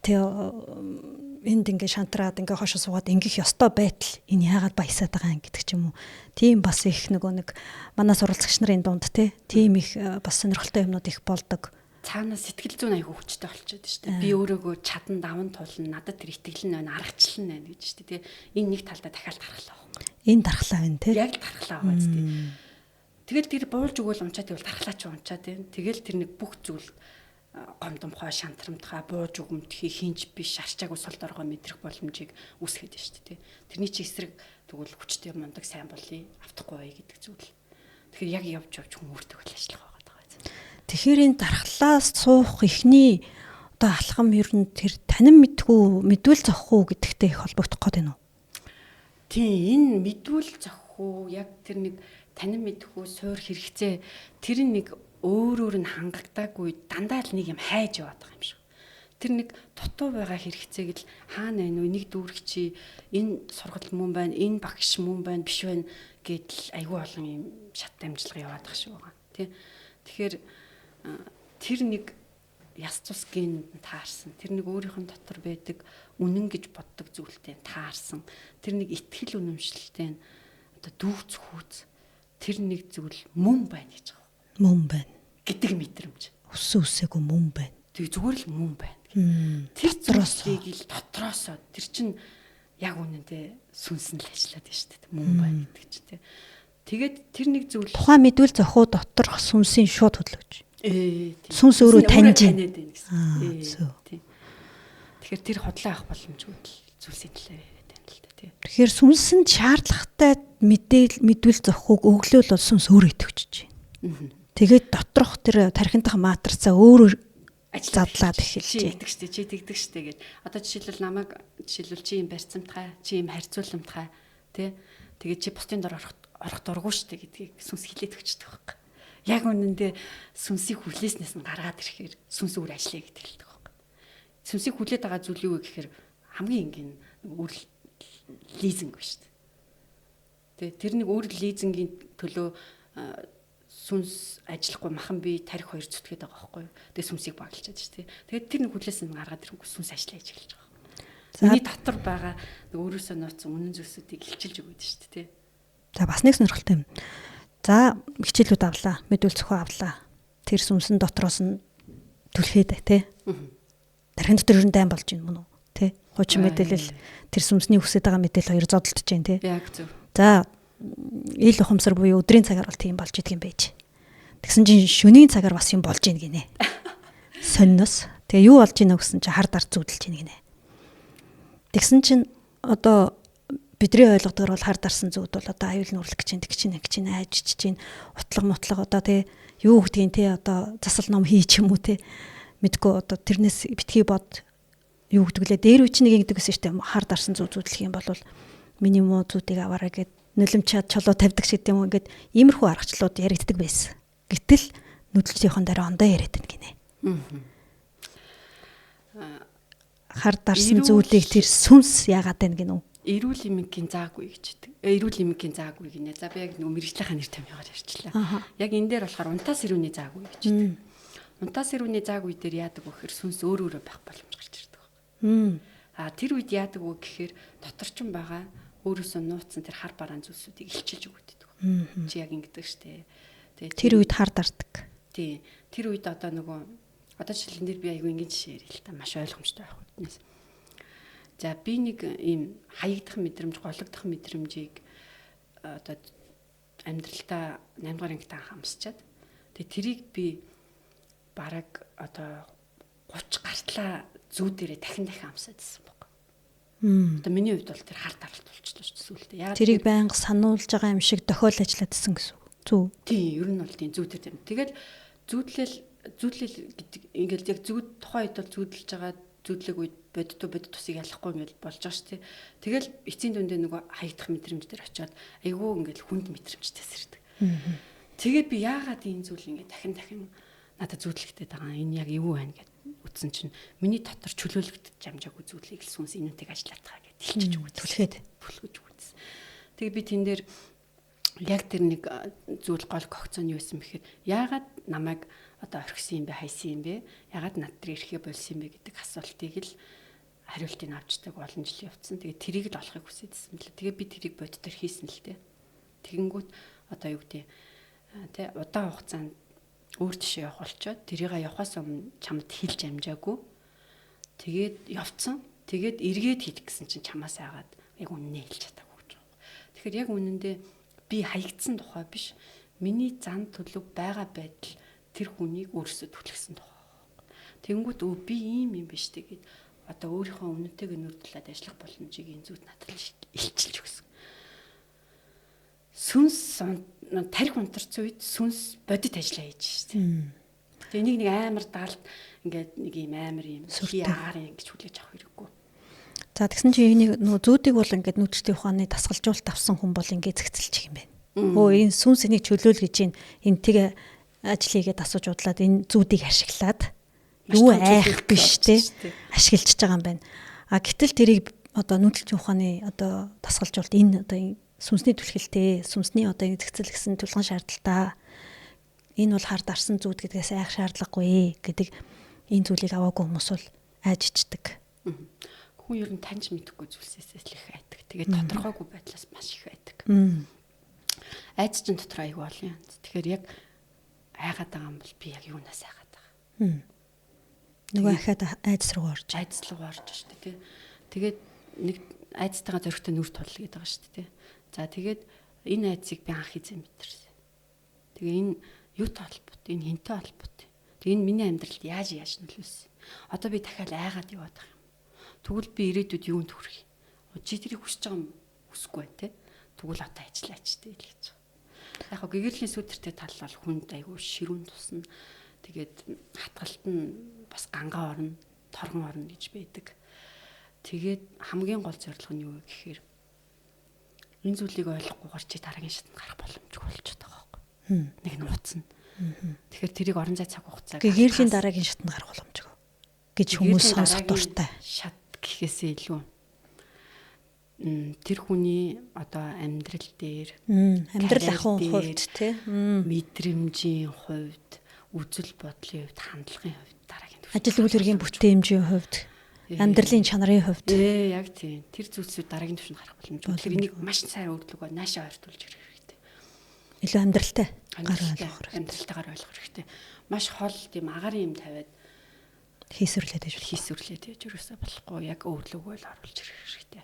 тэ энд ингээ шантраад ингээ хошоо суугаад ингэх ёстой байтал энэ яагаад баясаад байгаа юм гэдэг ч юм уу. Тийм бас их нөгөө нэг манай суралцагч нарын дунд те, тийм их бас сонирхолтой юмнууд их болдог. Цаанаа сэтгэл зүйн аягүй хүчтэй болчиход шүү дээ. Би өөрөөгөө чадан даван тулна, надад тэр итгэл нь байна, аргачлал нь байна гэж шүү дээ. Энэ нэг талдаа дахиад тархлаа байхгүй. Энэ тархлаа байна те. Яг л тархлаа байгаа зү. Тэгэл тэр буулж өгөөл унчаад байвал тархлаа ч унчаад байна. Тэгэл тэр нэг бүх зүйл гомдомхой, шантрамтхай, бууж өгөмтгий, хинж биш, арчаагүй сул доргоо мэдрэх боломжийг үүсгээд байна шүү дээ. Тэрний чи эсрэг тэгвэл хүчтэй мундаг сайн болъё, автахгүй байя гэдэг зүйл. Тэгэхээр яг явж явж хүн өөртөө л ажиллах байгаа даа. Тэгэхээр энэ дархлаас суух эхний одоо алхам ер нь тэр танин мэдхүү, мэдвэл зохих уу гэдэгтэй их холбогдох гээд байна уу? Тийм, энэ мэдвэл зохих уу, яг тэр нэг танин мэдхүү, суур хэрэгцээ тэр нэг өөрөөр нь хангагдаагүй дандаа л нэг юм хайж яваад байгаа юм шиг. Тэр нэг дутуу байгаа хэрэгцээг л хаана байна вэ? Нэг дүүрэг чи энэ сургал мөн байна, энэ багш мөн байна, биш байна гэдэл айгүй олон юм шат дамжлага яваад байгаа шиг байгаа. Тэ. Тэгэхээр тэр нэг яс цус генд таарсан. Тэр нэг өөрийнх нь дотор байдаг үнэн гэж боддог зүйлтэй таарсан. Тэр нэг итгэл үнэмшилтэй одоо дүүц хүүц тэр нэг зүйл мөн байна гэж байгаа. Мөн байна гэдэг мэдрэмж. Өссөн үсээгүй мөн байна. Тэг зүгээр л мөн байна. Тэр зүйлийг л дотроосоо тэр чинь яг үнэндээ сүнс нь л ажиллаад байна шүү дээ. Мөн байна гэдэг чинь тэ. Тэгээд тэр нэг зүйл тухайн мэдвэл зохио доторх сүнсийн шууд хөдөлгөж. Тийм. Сүнс өөрөө таньж байна гэсэн. Тийм. Тэгэхээр тэр худлаа авах боломжгүй л зүйлсийн талаар яриад байна л да тий. Тэгэхээр сүнсэнд шаардлагатай мэдээл мэдвэл зохиог өглөөл бол сүнс өөрөө идэвхжиж байна. Тэгээд доторх тэр тархиндах матрицаа өөрөө задлаад эхэлж байна. Чи тэгдэг штэ, чи тэгдэг штэ гэж. Одоо жишээлбэл намайг жишээлбэл чи юм барьцамтгай, чи юм харьцууламтгай тий. Тэгээд чи бусдын дор орох дурггүй штэ гэдгийг сүнс хилээд өгчдөг байхгүй. Яг үнэндээ сүнсийг хүлээснээс нь гаргаад ирэхээр сүнс өөр ажиллая гэдэг хэлдэг байхгүй. Сүнсийг хүлээд байгаа зүйл юу вэ гэхээр хамгийн энгийн үр лизинг биш үү? Тэ тэр нэг үр лизингийн төлөө сүнс ажиллахгүй махан би тарих хоёр зүтгээд байгаа байхгүй юу? Тэгээ сүнсийг баглчаад шүү дээ. Тэгээд тэр нэг хүлээс нь гаргаад ирэнгүүт сүнс ажиллая гэж хэлж байгаа байхгүй. Миний дотор байгаа нэг өөрөөсөө нууцсан үнэн зүйлсүүдийг илчилж өгöd шүү дээ. За бас нэг сонирхолтой юм. За хичээлүүд авлаа, мэдвэл зөхөө авлаа. Тэр сүнсэн дотроос нь түлхээд тий. Тархин дотор ер нь дайн болж байна мөн үү? Тий. Хуучин мэдээлэл тэр сүнсний хүсэж байгаа мэдээлэл хоёр зодолдож байна тий. Яг зөв. За ил ухамсар буюу өдрийн цагаар бол тийм болж идэх юм байж. Тэгсэн чинь шөнийн цагаар бас юм болж ийн гинэ. Сонноос. Тэгээ юу болж ийнө гэсэн чинь хар дар зүүдэлж ийн гинэ. Тэгсэн чинь одоо бидний ойлгодгоор бол хар дарсан зүуд бол одоо аюул нүүрлэх гэж чинь гэж чинь айжч чинь утлаг мутлаг одоо тий юу гэдгийг тий одоо засал ном хий ч юм уу тий мэдгүй одоо тэрнээс битгий бод юу гэдэг лээ дээр үе чинь нэг ингэдэг гэсэн шүү дээ хар дарсан зүуд зүүдлэх юм бол миний муу зүудийг аваарай гэд нулимчаад чолоо тавьдаг шиг юм уу ингээд иймэрхүү аргачлалууд яригддаг байсан. Гэтэл нүдэлжийнхэн дараа ондоо яриад байна гинэ. Хар дарсан зүйлийг тэр сүнс яагаад байна гинүү? Эрүүл эмгэгийн заагүй гэж хэлдэг. Эрүүл эмгэгийн заагүй гинэ. За би яг нөгөө мэргэжлийнхаа нэр томьёогоор ярьчлаа. Яг энэ дээр болохоор унтаас ирүүний заагүй гэж хэлдэг. Унтаас ирүүний заагүй дээр яадаг вэ гэхээр сүнс өөр өөрөө байх боломж гарч ирдэг байна. А тэр үед яадаг вэ гэхээр доторчин байгаа өөрөөсөө нууцсан тэр хар бараан зүйлсүүдийг илчилж өгдөг. Чи яг ингэдэг штэ. Тэгээ тэр үед хар дардаг. Тий. Тэр үед одоо нөгөө одоо жишээлэн дээр би айгүй ингэж жишээ ярил л та маш ойлгомжтой байх үднэс. За би нэг ийм хаягдах мэдрэмж, гологдох мэдрэмжийг одоо амьдралтаа 8 дугаар ангитаа хамсчаад тэгээ тэрийг би бараг одоо 30 гартлаа зүү дээрээ дахин дахин амсаад ирсэн баг. Одоо миний хувьд бол тэр хар даралт болчихлоо шүү дээ сүүлдээ. Яагаад тэрийг байнга сануулж байгаа юм шиг дохиол ажиллаад исэн гэсэн үг. Зүг. Тийм, ер нь бол тийм зүү дээр тийм. Тэгэл зүүдлэл гэдэг ингээл яг зүүд тухайн үед бол зүүдлж байгаа зүүдлэг үед бодит тусыг ялахгүй ингээл болж байгаа шүү дээ. Тэгэл эцсийн дүндээ нөгөө хаягдах мэдрэмж дээр очиод айгүй ингээл хүнд мэдрэмжтэй сэрдэг. Тэгээд би яагаад энэ зүйл ингээд дахин дахин надад зүүдлэгдээд байгаа энэ яг юу байна гэд үтсэн чинь миний дотор чөлөөлөгдөж амжаагүй зүйлийг л сүнс энүүтэйг ажиллаад байгаа гэд хэлчихэж өгöd. Түлхээд түлхэж өгöдсөн. Тэгээ би тэн дээр яг тэр нэг зүйл гол когцоо нь юу байсан бэхээр яагаад намайг одоо орхисон юм бэ, хайсан юм бэ? Яагаад над дээр ирэхээ болсон юм бэ гэдэг асуултыг л хариултыг авчдаг олон жил явцсан. Тэгээ тэрийг л олохыг хүсээдсэн мөлий. Тэгээ би тэрийг боддоор хийсэн л дээ. Тэгэнгүүт одоо юу гэдэг тэ удаан хугацаанд өөр тишээ явах болчоод тэрийг явахаас өмнө чамд хэлж амжаагүй. Тэгээд явцсан. Тэгээд эргээд хийх гэсэн чинь чамаас айгаад яг үннээ хэлж чадаагүй гэж байгаа. Тэгэхээр яг үнэндээ би хаягдсан тухай биш. Миний зан төлөв байгаа байдал тэр хүнийг өөрсдөө түлхсэн тухай. Тэнгүүт өө би ийм юм биш тэгээд одоо өөрийнхөө өмнөтэйг нүрдлээд ажиллах боломжийг энэ зүуд надад илчилж өгсөн. Сүнс тарих унтарсан үед сүнс бодит ажиллаа хийж шээ. Тэгээ энийг нэг амар даалт ингээд нэг юм амар юм хий агаар ингэж хүлээж авах хэрэггүй. За тэгсэн чинь энийг нөгөө зүүдийг бол ингээд нүүдэлтэй ухааны дасгалжуулалт авсан хүн бол ингээд зэгцэлчих юм байна. Өө энэ сүнс энийг чөлөөл гэж энэ энтэйг ажил хийгээд асууж удлаад энэ зүүдийг ашиглаад юу айх биш те ашиглаж байгаа юм байна. А гэтэл тэрийг одоо нүүдэлчин ухааны одоо дасгалжуулалт энэ одоо сүнсний түлхэлтэй, сүнсний одоо зэгцэл гэсэн тулгын шаардлагатай. Энэ бол хар дарсан зүуд гэдгээс айх шаардлагагүй гэдэг энэ зүйлийг аваагүй хүмүүс бол айжичдэг. Хүн ер нь таньж мэдэхгүй зүйлсээс л их айдаг. Тэгээд тодорхойгүй байдлаас маш их айдаг. Айц чинь дотор айгүй олон юм. Тэгэхээр яг айгаад байгаа юм бол би яг юунаас айгаад байгаа. Нөгөө ахаад айдас руу орж. Айдас руу орж шүү дээ. Тэгээд нэг айдастайгаа зөрөгтэй нүр тул гэдэг байгаа шүү дээ. За тэгээд энэ айдсыг би анх хизээ мэдэрсэн. Тэгээ энэ юутай холбоотой, энэ хинтэй холбоотой. Тэгээ энэ миний амьдралд яаж нөлөөлсөн. Одоо би дахиад айгаад яваад байгаа юм. Тэгвэл би ирээдүйд юунд хүрэх юм? Чи тэрийг хүсэж байгаа юм хүсэхгүй байна те. Тэгвэл одоо ажиллаач те л гэж. Яг гоо гэгэрлийн сүдэртэй тал бол хүнд айгүй ширүүн тусна. Тэгээд хатгалт нь бас гангаа орно, торгон орно гэж байдаг. Тэгээд хамгийн гол зорилго нь юу вэ гэхээр энэ зүйлийг ойлгохгүйгээр чи дараагийн шатанд гарах боломжгүй болчиход байгаа байхгүй. Нэг нууцна. Тэгэхээр тэрийг орон зай цаг хугацааг гэгэрлийн дараагийн шатанд гарах боломжгүй гэж хүмүүс сонсох дуртай. Шат гэхээсээ илүү тэр хүний одоо амьдрал дээр амьдрал ахуйн хувьд тий мэдрэмжийн хувьд, үзэл бодлын хувьд, хандлагын хувьд дараагийн төвшин ажил үйл хэргийн бүтээмжийн хувьд, амьдралын чанарын хувьд яг тийм тэр зүйлсүүд дараагийн төвшөнд гарах боломжгүй. Тэгэхээр энийг маш сайн өөрлөгөө наашаа ойртуулж ирэх хэрэгтэй. Илүү амьдралтай гар ойлгох хэрэгтэй. Амьдралтайгаар ойлгох хэрэгтэй. Маш хол тийм агарын юм тавиад хийсвэрлээд байж болох. Хийсвэрлээд байж юусаа болохгүй. Яг өөрлөгөө л оруулж ирэх хэрэгтэй.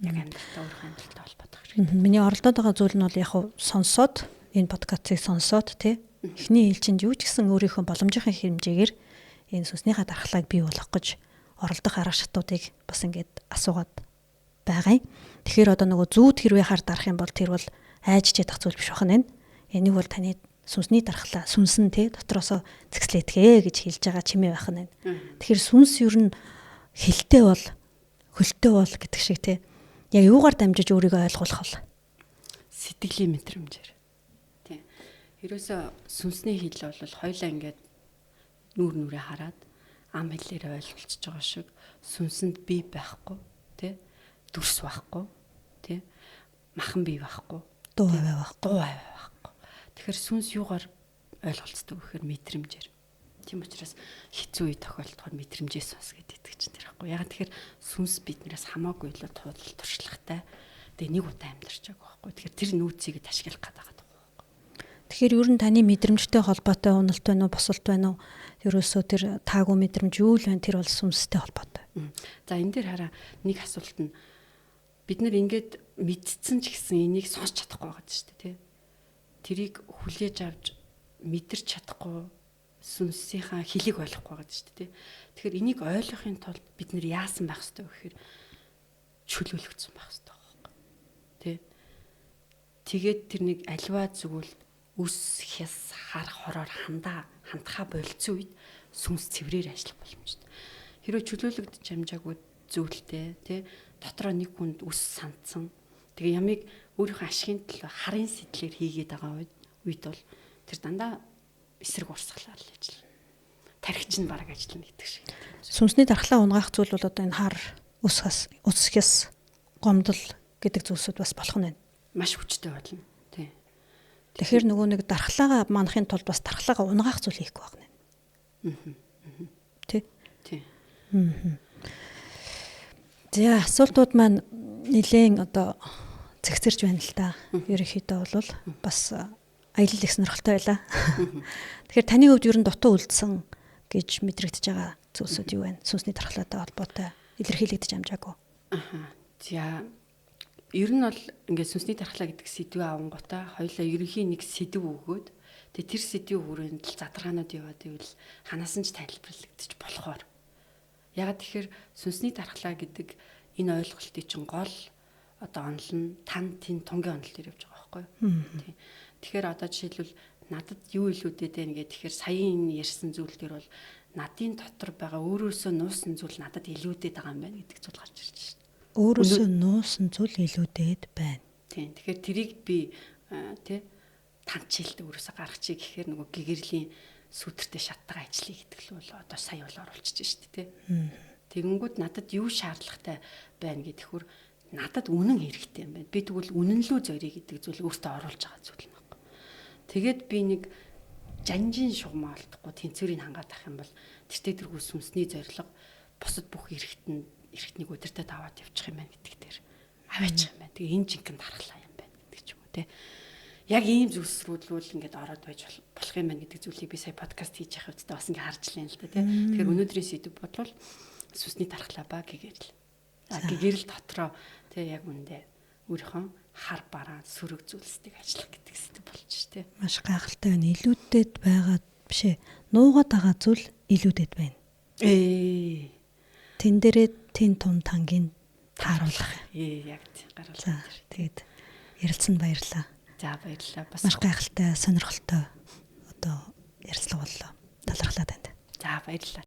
Яг амьдралтай өөрийнхөө амьдралтай холбоодох хэрэгтэй. Миний оролдоод байгаа зүйл нь бол яг сонсоод энэ подкастыг сонсоод тий эхний ээлжинд юу ч гэсэн өөрийнхөө боломжийн хэмжээгээр энэ сүнснийхээ дархлааг бий болгох гэж оролдох арга шатуудыг бас ингээд асуугаад байгаа юм. Тэгэхээр одоо нөгөө зүүд хэрвээ хар дарах юм бол тэр бол айж чадах зүйл биш байна. Энийг бол таны сүнсний дархлаа сүнс нь те дотроосоо зэгслээдгээ гэж хэлж байгаа чимээ байх нь. Тэгэхээр сүнс ер нь хилтэй бол хөлтэй бол гэдэг шиг те яг юугаар дамжиж өөрийгөө ойлгуулах вэ? Сэтгэлийн мэдрэмжээр. Тийм. Ерөөсөө сүнсний хил бол хоёлаа ингээд нүүр нүрээ хараад ам хэлээрээ ойлголцож байгаа шиг сүнсэнд бие байхгүй тий дүрс байхгүй тий махан бие байхгүй дуу аваа байхгүй дуу аваа байхгүй. Тэгэхээр сүнс юугаар ойлголцдог гэхээр мэдрэмжээр. Тийм учраас хэцүү үе тохиолдохоор мэдрэмжээ сонс гэдэг чинь тэр байхгүй. Яг тэгэхээр сүнс биднээс хамаагүй илүү туудал туршлагатай. Тэгээ нэг удаа амьдарч байгаа байхгүй. Тэгэхээр тэр нөөцийг ашиглах гэдэг байгаа байхгүй. Тэгэхээр ер нь таны мэдрэмжтэй холбоотой уналт байна уу, босолт байна уу? Ерөөсөө тэр таагүй мэдрэмж юу л байна, тэр бол сүнстэй холбоотой. За энэ дээр хараа нэг асуулт нь бид нар ингээд мэдсэн ч гэсэн энийг сонсч чадахгүй байгаа шүү дээ, тий. Тэрийг хүлээж авч мэдэрч чадахгүй сүнсийнхаа хөлийг ойлгохгүй байгаа шүү дээ, тий. Тэгэхээр энийг ойлгохын тулд бид нар яасан байх ёстой вэ гэхээр чөлөөлөгдсөн байх ёстой байхгүй. Тий. Тэгээд тэр нэг альва зүйл үс хяс хар хороор хандхаа болцсон үед сүнс цэврээр ажиллах боломжтой. Хэрвээ чөлөөлөгдөж амжаагүй зүйлтэй тий дотроо нэг хүнд үс сандсан. Тэгээ ямыг өөрийнхөө ашигын төлөө харын сэтлэр хийгээд байгаа үед бол тэр дандаа эсрэг урсгалаар л ажиллана. Тархич нь бараг ажиллана гэдэг шиг. Сүнсний дархлаа унгаах зүйл бол одоо энэ хар үс хяс гомдол гэдэг зүйлсүүд бас болох нь байна. Маш хүчтэй болно. Тий. Тэгэхээр нөгөө нэг дархлаагаа манахын тулд бас дархлаагаа унгаах зүйл хийхгүй байна. Тий. Тий. За асуултууд маань нэлээн одоо зэгцэрч байна л да. Ерөнхийдөө бол бас аялал их сонирхолтой байлаа. Тэгэхээр таны хувьд ер нь дутуу үлдсэн гэж мэдрэгдэж байгаа зүйлсүүд юу вэ? Сүнсний дархлаатай холбоотой илэрхийлэгдэж амжаагүй. Аха. За ер нь бол ингээд сүнсний дархлаа гэдэг сэдвээ авангуудаа хоёлаа ерөнхий нэг сэдв өгөөд тэгээ тэр сэдвийн хүрээнд л задаргаанууд яваад ивэл ханаас нь ч тайлбарлагдчих болохоор. Ягаад тэгэхээр сүнсний дархлаа гэдэг энэ ойлголтыг чинь гол одоо онол нь тан тэн тунгийн онол дээр явж байгаа байхгүй юу? Тийм. Тэгэхээр одоо жишээлбэл надад юу илүүдэд байна гэх тэгэхээр саяын энэ ярьсан зүйл дээр бол надын дотор байгаа өөрөөсөө нуусан зүйл надад илүүдэд байгаа юм байна гэдэг зүйл гарч ирж байна. Өөрөөсөө нуусан зүйл илүүдэд байна. Тийм. Тэгэхээр тэрийг би тий танчилд өөрөөсөө гаргачих гэхээр нөгөө гэгэрлийн сүтэртэй шаттага ажиллая гэдэг л бол одоо сая бол оруулчихж шүү дээ тий. Тэгэнгүүт надад юу шаардлагатай байна гэдэхүр надад үнэн хэрэгтэй юм байна. Би тэгвэл үнэн лүү зориё гэдэг зүйл өөртөө оруулж байгаа зүйл юм байна. Тэгээд би нэг жанжин шугамаа олдохгүй тэнцвэрийг хангаад ах юм бол тэртээ тэргүй сүнсний зорилго бусад бүх эрхтнийг өдөртөө даваад явчих юм байна гэдэг дээр аваачих юм байна. Тэгээ энэ жинхэнэ дархлаа юм байна гэдэг ч юм уу те. Яг ийм зүйлс рүү л ингээд ороод байж болох юм байна гэдэг зүйлийг би сая подкаст хийж явах үедээ бас ингээд харж лээ л да те. Тэгэхээр өнөөдрийн сэдв бодлол сүнсний дархлаа ба гэгэрэл. А гэгэрэл дотроо те яг үндэ өөрийнхөө хар бараан сөрөг зүйлсийг ажиллах гэдэг сэдв болж ш те. Маш гайхалтай байна. Илүүдэд байгаа биш ээ. Нуугаад байгаа зүйл илүүдэд байна. Тэн дээрээ тэн тун тангийн тааруулах. Яг тийм гаргалаа. Тэгээд ярилцсанд баярлалаа. За баярлалаа. Бас маш гайхалтай, сонирхолтой одоо ярилцлага боллоо. Талархлаа танд. За баярлалаа.